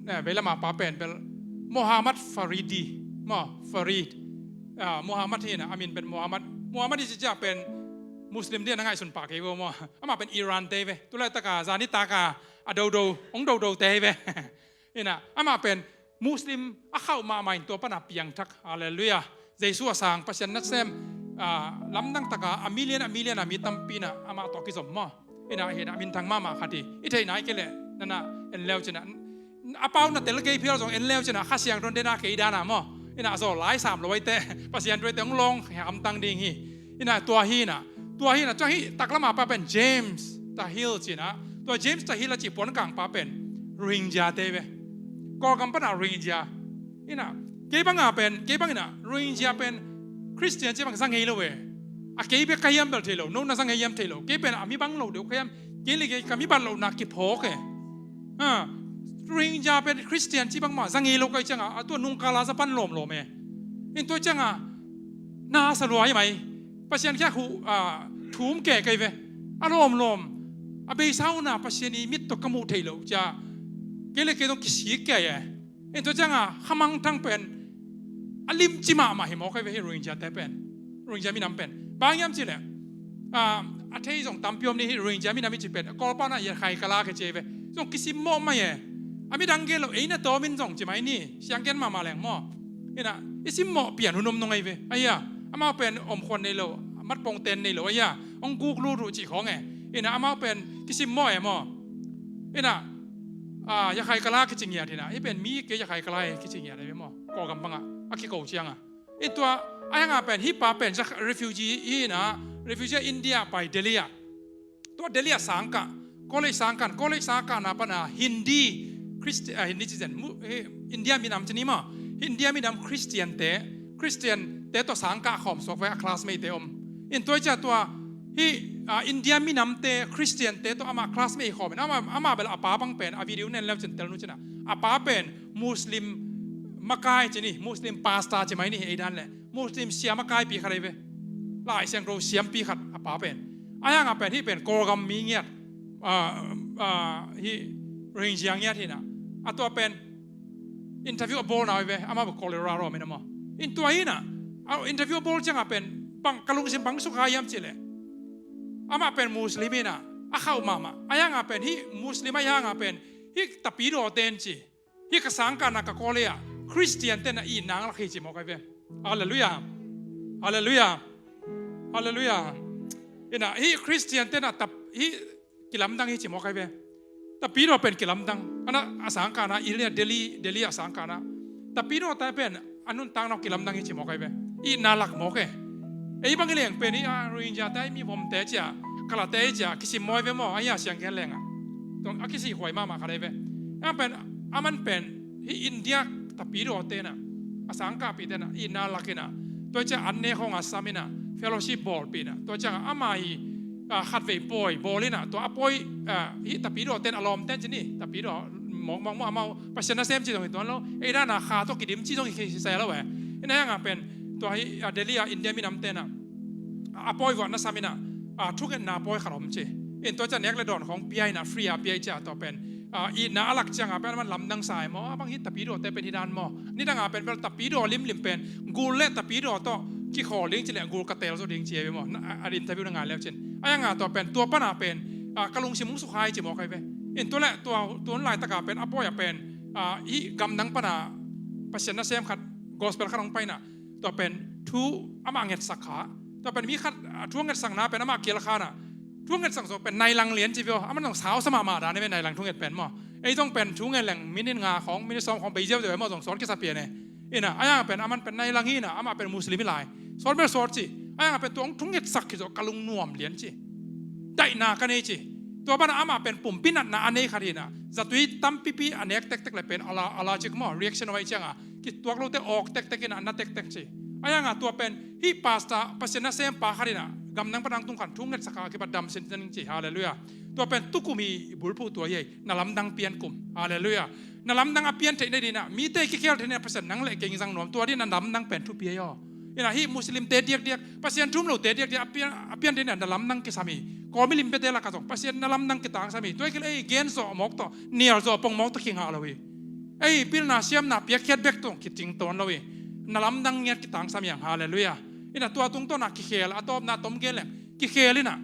eh, veilam a pa pen bel Mohammad Faridi maw, Farid. Ah, Mohammad hi in ah, a min pen Mohammad. Mohammad i ci ciah pen Muslim ding a na ngaihsun pah kei vo maw. Amah pen Iran te hi ve. Tu laitak a, zani tak a, a dodo, hong dodo te hi ve. In ah, amah pen Muslim a khauh mahmah in tua pan a piangthak. Halleluiah. Jesu a sang, Pasian nasem, ah, lamdang tak a, a million, a million a mi tampi in ah amah tawh kizom maw. In ah, hi in ah, minthang mahmah khat hi. I theih nai kei leh, na na en leu cin ah, a pau na tel kei phial zong en leu cin ah, Kha Siangtho in den a kei dan a maw. In ah, zaw lai sam lo ahi te, Pasian thu ahi te hong lawng hamtang ding hi. In ah, tua hi in ah, tua hi in ah, tua hi taklam a pa pen James Tahir ci in ah. Tua James Tahir a cih puankang pa pen Rohingya te hi ve. Kawlgam pan a Rohingya. In ah, kei bang a pen, kei bang in ah, Rohingya pen Christian ci bang za ngei lo e. A kei bek ka hiam bel thei lo, no na za ngei hiam thei lo. Kei pen a mi bang lo deuh ka hiam, kei le kei ka mi bat lohna kiphawk e. Ah, Rohingya pen Christian ci bangmah za ngei lo ka hih ciangah, a tua nungkal a za pan lawmlawm e. In tua ciangah na sa lua hi mai. Pasian khiak uh, ah, thum kei kei ve. A lawmlawm. A beisa uh na Pasian i mit tawh ka muh theih loh cia. Kei le kei zong kisik kei e. In tua cianga khamangthang pen a limci mahmah hi mawk ai ve hih Rohingya te pen, Rohingya minam pen. Bang hiam cihleh a thei zong tampi om ni hih Rohingya minam i ci pen a Kawlpau na Yakhai Kala kici ai ve. Zong kisimmawh mai e. A midang gen lo ei na tawmin zong ci mai ni, siang gen mahmah leng maw. Ina i simmawh pian hun om nong ai ve. Aia amau pen omkhuan nei lo, matpongten nei lo aia hong guk lut uh cih khawng e. Ina amau pen kisimmawh e maw. Ina Yakhai Kala kici ngiat hina, hih pen mi kei Yakhai Kala e kici ngiat ai ve maw. Kawlgam bangah a kiko cianga in tua a hianga pen hih pa pen refugee hina, refugee India pai Delhi ah. Tua Delhi ah sangkah, college sangkah, college sangkahna pana Hindi Christi-, ah, Hindi citizen, India minam cini maw, India minam Christian te, Christian te tawh sangkah khawm suak ve a classmate te om. In tua cia tua hih India minam te Christian te tawh ama classmate khawm in ama, ama bel a pa bang pen a video nen leu cin tel nu cina a pa pen Muslim makai cini, Muslim pastor ci mai ni hi ei dan le Muslim siam a kaipi khat ai ve. Lai Siangtho siampi khat a pa pen. A hianga pen hih pen Kawlgam mi ngiat, hih Rohingya ngiat hina. A tua pen interview a bawlna ai ve, amah bawk Colorado min a maw. In tua hina a interview a bawl cianga pen bang ka lungsim bang sukha hiam cihleh amah pen Muslim hina, a khauh mahmah. A hianga pen hih Muslim a hianga pen hih tapidaw ten ci hih ka sangkahna ka kawl ei ah Christian tena i nang lak hi ci mawk ai ve. Halleluiah. Halleluiah. Halleluiah. Ina hih Christian tena tap hih kilamdang hi ci mawk ai ve. Tapidaw pen kilamdang ana a sangkahna i lia Delhi, Delhi a sangkahna tapidaw ta pen a nuntakna kilamdang hi ci mawk ai ve. I na lak mawk e. Ei bang i leng pen hi a Rohingya te mi vomte cia, kalate cia kisim mawi ve maw, a hia siang gen lenga. Tuang a kisih huai mahmah khat ai ve. A pen aman pen hi India tapidaw tena a sangkahpi tena i na lakina tua cia an ne khonga samina fellowship bawlpina tua cianga ama hi khatvei pawi bawlina tua a pawi hi tapidaw ten a lawmten cini tapidaw mawkmawk maw amau Pasian nasem ci zong hi tuan lo. Ei dana kha tawh kidim ci zong hi sisai lo e. Ina hianga pen tua hi Delhi a India minam tena a pawi vuah na samina thungetna pawi khat om ci. In tua cia nek le dawn khawng pia ina free a pia i cia tua pen itna a lak cianga pen a man lamdang sa e maw. A bang hi tapidaw te pen hi dan maw. Nidanga pen bel tapidaw limlim pen gul le tapidaw tawh kikhawl ding ci le gul ka tel zo ding ci e maw. A interview na ngai leu cin a hianga tua pen tua pana pen ka lungsim hong sukha hi ci mawk ai ve. In tua le tua tun laitaka pen a pawi a pen hih gamdang pana Pasian nasem khat gospel khat hong paina tua pen thu amah ngetsak kha. Tua pen mi khat thu ngetsakna pen amah kial khana thu ngetsak zo pen nailang lian ci vio. Amah nong sau sa mahmah dan ve nailang thu nget pen maw. Ei zong pen thu nget leng minit nga khawng minit sawm khawng bei ziau ziau maw zong sawt kisa pian e. Ina a hianga pen aman pen nailang hi ina amah pen Muslim hi lai. Sawt bel sawt ci a hianga pen tua hong thu ngetsak khi zo ka lungnuam lian ci. Daihna ka nei ci. Tua pana amah pen pumpi natna a nei khat hina zatui tampipi a nek tektek le pen ala ala cik maw reaction a vai cianga kituak lote awk tektek ina na tektek ci. A hianga tua pen hih pastor Pasian nasempa khat ina gamdang padang tung khan thu ngetsaka kipat dam sinsen ci. Halleluiah. Tua pen tukum hi i bulphuh tua hi ei na lamdang pian kum. Halleluiah. Na lamdang a pian theih na dina mite kikhel theih na Pasian nang le keng zang nuam tua dina na lamdang pen thupi ei aw. Ina hih Muslim te diakdiak Pasian thum lote diakdiak a pian a pian dina na lamdang kisam hi. Kawmi lim bete laka zong Pasian na lamdang kitangsam hi. Tua i kil ei gen zawh mawk tawh nial zawh pong mawk tawh kingah lo hi. Ei pilna siamna piakkhiat bek tawh kiting tawn lo hi. Na lamdang ngiat kitangsam hiang. Halleluiah. Ina tua tungtawna kikhel a tawpna tom gen leng kikhel ina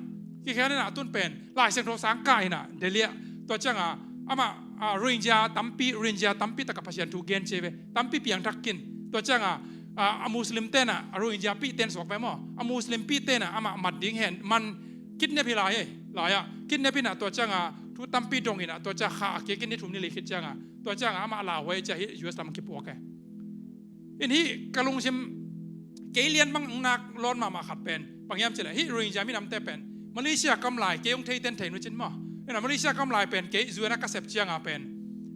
kikhel ina a tun pen Lai Siangtho sang kah ina Delhi ah tua cianga amah Rohingya tampi Rohingya tampi taka Pasian thu gen ci ve tampi piangthak kin tua cianga a Muslim tena a Rohingya pi ten suak ve maw a Muslim pi tena amah mat ding hen man kidnap hi lai ei lai ah kidnap ina tua cianga thu tampi dong ina tua cianga kha a kikin ni thum ni li khit cianga tua cianga amah lauhuai cia hi U S lam kipuak e. In hih ka lungsim kei lian bang nak lawn mahmah khat pen bang hiam cileh hih Rohingya minamte pen Malaysia kam lai kei hong thei ten thei nu cin maw. Ina Malaysia kam lai pen kei U N a ka sep cianga pen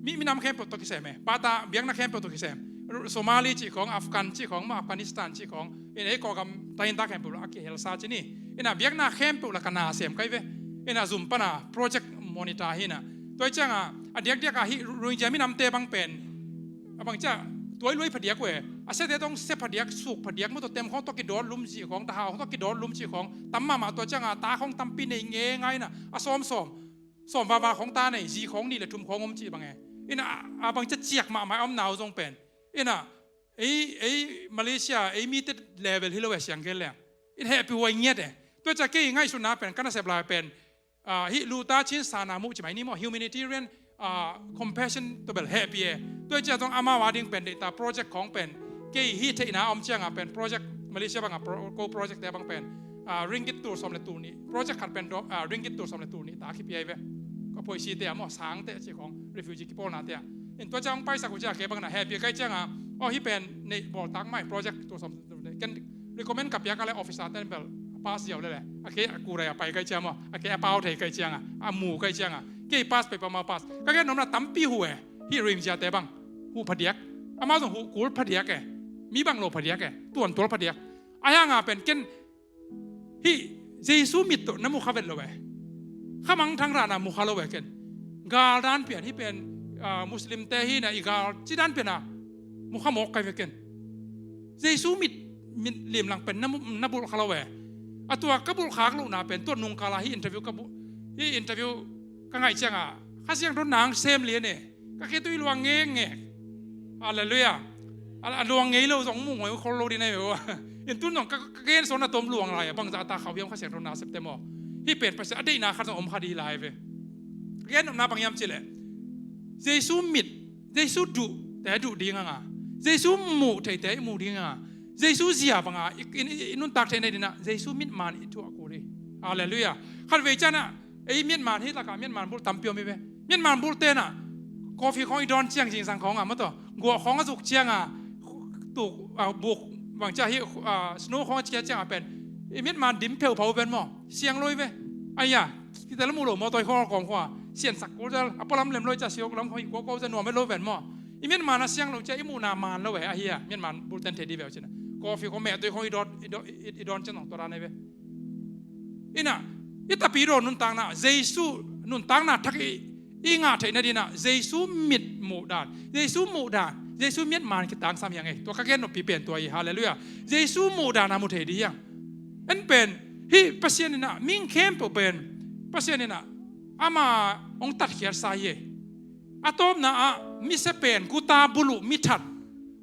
mi minam khempeuh tawh kisem e pata biakna khempeuh tawh kisem Somali cih khawng Afghan cih khawng maw Afghanistan cih khawng ina hih kawkam tahinta khempeuh la a kihelsa cini ina biakna khempeuh la ka na sem kai ve. Ina zum pana project monitor hi ina tua hi cianga a diakdiaka hih Rohingya minamte bang pen a bang cia tuai luai phadiak uh e a siate tawh hong se phadiak suk phadiak maw tawh tem khawng tawh kidawt lum cih khawng taha khawng tawh kidawt lum cih khawng tam mahmah tua cianga ta khawng tampi nei ngei ngai ina a sawm sawm sawm vava khawng ta nei zi khawng nih le thum khawng om cih bang e. Ina a bang ciaciak mahmah a omna uh zong pen, ina ei, ei Malaysia ei mite level hi lo e, siang gen leng. Ina hehpih huai ngiat e. Tua cia kei ngaihsutna pen ka nasep lai pen, ah, hih luta cin sana muh ci mai ni maw, humanitarian, ah, compassion tua bel hehpih e. Tua cia zong amau a ding pen deihta project khawng pen kei hih theihna a om cianga pen project Malaysia banga pro, ko project te bang pen, ah, ringgit tul sawm le tul nih, project khat pen do, ah, ringgit tul sawm le tul nih ta kipia hi ve. Ka poisi te a maw, sang te a ci khawng refugee kipawlna te a. In tua cia hong paisak uh cia kei bangna hehpih kai cianga, aw hih pen neih bawltak mai project tul sawm ken recommend ka piak a le officer ten bel pass ziau le le. A kei a kurai a pai kai cia maw, a kei a pau thei kai cianga, a mu kai cianga, kei pass pai pa mau pass. Ka gen nomna tampi hu e. Hih rim zia te bang hu phadiak. Amau zong hu kul phadiak e. Mi bang lo phadiak e. Tuan tual phadiak. A hianga pen ken hih Jesu mit tawh na mu kha vet lo e. Khamangthang rana mu kha lo e ken. Gal dan pian hih pen, ah, Muslim te hi na i gal ci dan piana mu kha mawk kai ve ken. Jesu mit, mit lim lang pen na mu, na bulh kha lo e. A tua ka bulh khak lohna pen tua nungkala hih interview ka bu, hih interview ka ngaih cianga Kha Siangtho nang sem lian e. Ka khe tui luang ngekngek. Halleluiah. A, a luang ngei lo zong mu ngoi khol lo ding na hi ve ua. In tun zong ka, ka gen sawn na tawm luang lai a, bangzah ta khauh hiam Kha Siangtho na sep te maw. Hih pen Pasian a deihna khat zong om kha dih lai ve. Ka gen nopna bang hiam cih leh Jesu mit, Jesu duh te duh ding anga, Jesu muh thei te i muh ding anga, Jesu zia banga i, i, i, i nuntak theihna dinah Jesu mit man i thuah kul hi. Halleluiah. Khatvei cianah ei Myanmar hi lakah Myanmar bulh tampi om hi ve. Myanmar bulh tenah coffee khawng i dawn ciang zingsang khawngah maw tawh guah khawng a zuk cianga tuk, ah, buk bangcia hi, ah, snow khawng a cikia ciangah pen i Myanmar dim pheuphau pen maw, siang lo hi ve. Aia, kita la muh lo maw, tawi khawng a kawm khawngah siansak kul zel a pualam lem lo hi cia siok lam khawng hi kuakua zel nuam hi lo pen maw. I Myanmar na siang lo cia i muhna man lo ve ahi a, Myanmar bulh ten thei di ve uh cinah. Coffee khawng meh tawi khawng i dawn, i dawn, i, i dawn ciang zong tua dan hi ve. Inah i tapidaw nuntakna, Jesu nuntakna thak i, i ngah theihna dinah Jesu mit muh dan, Jesu muh dan, Jesu mit man kitangsam hiang ei. Tua ka gen noppi pen tua hi. Halleluiah. Jesu muh dan a mu thei dih hiang. En pen hih Pasian inah mihing khempeuh pen Pasian inah ama hong tatkhiatsa hi ei. A tawpna ah mise pen guta buluh mithat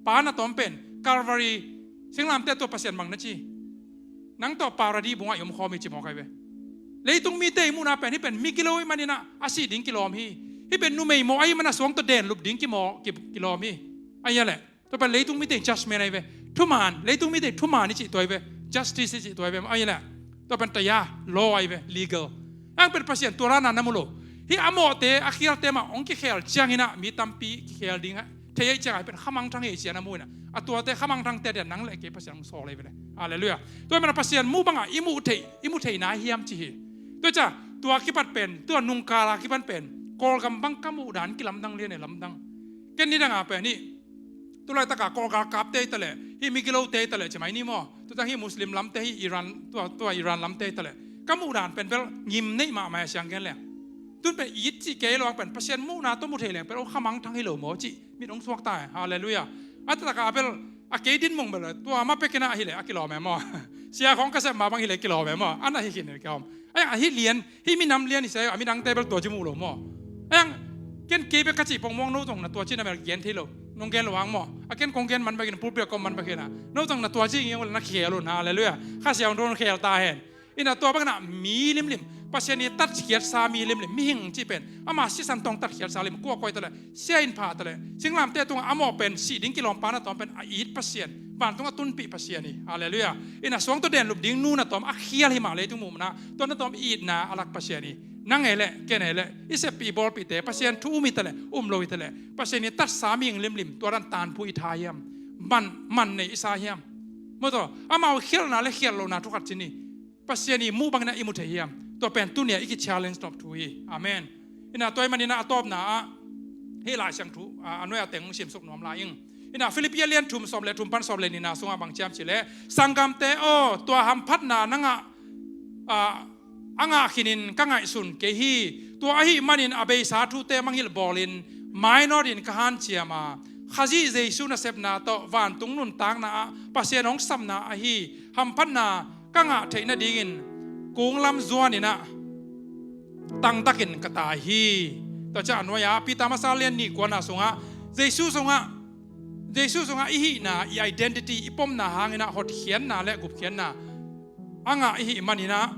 pa na tawm pen Calvary singlamteh tua Pasian bang na ci. Nang tawh paradis bungah i om khawm hi ci mawk ahi ve. Leitung mite i muhna pen hih pen migilo i maninah a sih ding kilawm hi. Hih pen numei mawh ahi mana suang tawh den lup ding kimaw, ki, kilawm hi. Ahi a leh tua pen leitung mite i judgment ahi ve. Thuman, leitung mite i thuman i cih tua ahi ve. Justice i cih tua ahi ve. Ahi a leh tua pen taya, law ahi ve, legal. Ang pen Pasian tua rana na mu lo. Hih a mawhte a khialte mah hong kikhel cianginah mi tampi kikhel ding a thei ahi ciangah hih pen khamangthang hi cian a mu inah a tuate khamangthangte dia nang le kei Pasian hong sawl ahi ve le. Halleluiah. Tua mana Pasian muh bangah i muh thei, i muh theina hiam ci hi. Tua cia tua kipat pen, tua nungkala kipan pen Kawlgam bang ka muh dan kilamdang lian e, lamdang. Ken nidanga pen hih tulaitaka Kawlgal kapte hi taleh, hih migilote hi taleh ci mai ni maw. Tutang hih Muslim lamte, hih Iran, tua, tua Iran lamte hi taleh ka muh dan pen bel ngim neih mahmah a siang gen leng. Tun pen it cih kei lawng pen Pasian muhna tawh mu thei leng pen hong khamangthang hi lo maw cih mit hong suakta e. Halleluiah. A taktakah a bel a kei dinmung bel tua ma pekinah hileh a kilawm e maw. Sia khawng ka sep ma bang hileh kilawm e maw. Ana hi khin kilawm. Ahi a hih lian, hih minam lian hi sia, a midangte bel tua ci muh lo maw. Ahi ang ken kei bek ka cih pongmawng no zong na tua ci na bel gen thei lo. Nong gen lo ang maw. A ken kong gen man bekin pulpit a kawm man bekinah no zong na tua ci ngiang ula na khel un. Halleluiah. Kha Siangtho khel ta hen. Inah tua bangna mi limlim, Pasian i tatkhiatsa mi limlim, mihing cih pen ama sisan tawh hong tatkhiatsa lim, kua koi taleh, sia in pha taleh, singlamteh tungah a mawh pen sih ding kilawmpa na tawm pen a it Pasian, vantung a tunpih Pasian hi. Halleluiah. Inah suang tawh den lup ding nu na tawm a khial hi mah leitung muhna, tua na tawm itna a lak Pasian hi. Nang ei leh, ken ei leh, i seppih i bawlpihte Pasian thu um hi taleh, um lo hi taleh, Pasian i tatsa mihing limlim tua dan tanphu i tha hiam? Man, man nei i sa hiam? Maw tawh amau khialhna le khialh lohna thu khat ci ni. Pasian i muh bangin ah i mu thei hiam? Tua pen tuni-ah i ki-challenge nop thu hi. Amen. Inah tua ahih manin ah a tawpna ah hih Lai Siangtho, ah, a nuai-ah teng simsuk nuam lai ing. Inah Philippi a lian thum sawm le thum pan sawm le nihna sungah bang ci hiam cih leh, sanggamte aw, tua hamphatna na ngah, ah, a ngah khinin ka ngaihsun kei hi. Tua ahih manin a beisa thute mangngilh bawlin mainawtin ka hanciam a, Khazih Jesu nasepna tawh vantung nuntakna ah Pasian hong sapna ahi hamphatna ka ngah theih nadingin kunglam zuanin ah tangtakin ka tai hi. Tua ciah a nuai-ah Peter masa lian nih kuana sungah Jesu sungah, Jesu sungah i hihna, i identity, i pomna hanginah hotkhiatna le gupkhiatna a ngah i hih maninah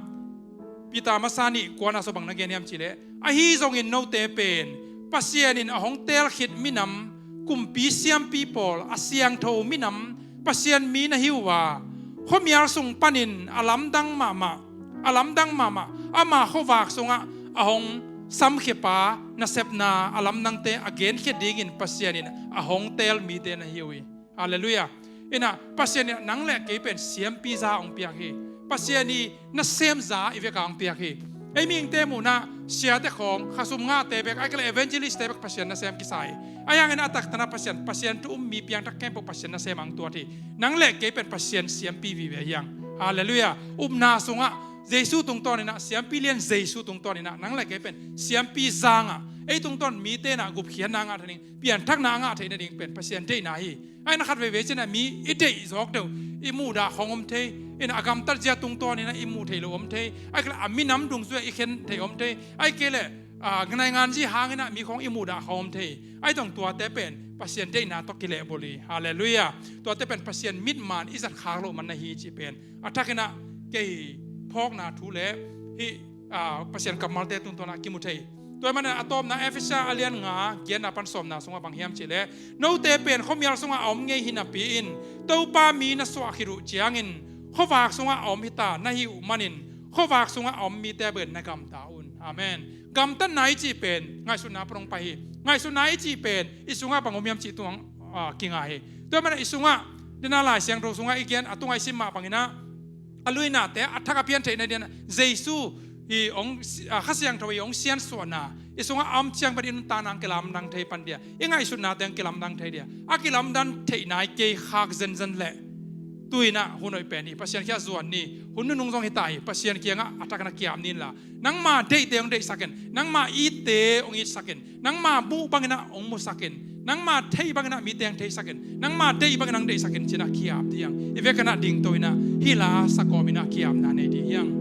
Peter masa nih kuana sung bang na gen hiam cihleh, ahi zongin note pen Pasian in a hong teel khit minam, kumpi siampi pawl, a siangtho minam, Pasian mi na hi uh a, khuamial sung panin a lamdang mahmah, a lamdang mahmah ama khuavak sungah a hong samkhia-a nasepna a lamdangte a genkhia dingin Pasian in a hong teel mite na hi uh hi. Halleluiah. Innah Pasian in nang le kei pen siampi za hong piak hi. Pasian i nasem za i vekah hong piak hi. Ei mihingte muhnah siate khawng, khasum ngahte bek, ahih kei leh evangelist-te bek Pasian nasem kisa hi. Ahi hangin a taktakna Pasian, Pasian thu um mi piangthak khempeuh Pasian nasem hong tuat hi. Nang le kei pen Pasian siampi vive hi hang. Halleluiah. Upna sungah Jesu tungtawninah, siampi lian Jesu tungtawninah nang le kei pen siampi za ngah, ei tungtawn mite nah gupkhiatna a ngah theih nading, pianthakna a ngah theih nading pen Pasian deihna hi. Ahi na khat veivei cianah mi i deih zawk deuh i muhdah khawng om thei. Innah a gamtat zia tungtawninah i muh theih loh om thei. Ahih kei leh a minam dungzui-ah i khen theih om thei. Ahih kei leh, ah, nainganzi hanginah mi khawng i muhdah khawng om thei. Ahi zong tuate pen Pasian deihna tawh kilehbulh hi. Halleluiah. Tuate pen Pasian mitman i zat khak loh man na hi cih pen a thakinah kei phawkna thu le hih, ah, Pasian kammalte tungtawnah kimu thei. Tua ahih manin a tawpna Efesa a lian nga, giatna pan sawmna sungah bang hiam cihleh, note pen khuamial sungah a om ngei hi napi-in Topa mi na suah khit uh ciangin khuavak sungah a om hita na hi uh manin khuavak sungah a om mite bangin na gamta un. Amen. Gamtatna i cih pen ngaihsutna pan hong pai hi. Ngaihsutna i cih pen i sungah bang om hiam cih tungah, ah, kinga hi. Tua ahih manin i sungah, dena Lai Siangtho sungah i gen a tungah i sim mah banginah a luinate a thak a pian theih nadinah Jesu i hong, ah, Kha Siangtho i hong siansuahna i sungah a om ciang pen i nuntakna hong kilamdang thei pan dia, i ngaihsutnate hong kilamdang thei dia. A kilamdang theihna i kei khak zenzen leh tuinah hun hoih pen hi. Pasian kiangah zuan ni. Hun nunung zong hi ta hi. Pasian kiangah a thakinah kiap ni inla, nangma deihte hong deihsak in, nangma itte hong itsak in, nangma muh banginah hong musak in, nangma thei banginah mite hong theisak in, nangma deih banginah hong deihsak in cinah kiap dih hang. I vekinah dingto inah hih la sakawm inah kiapna nei dih hang.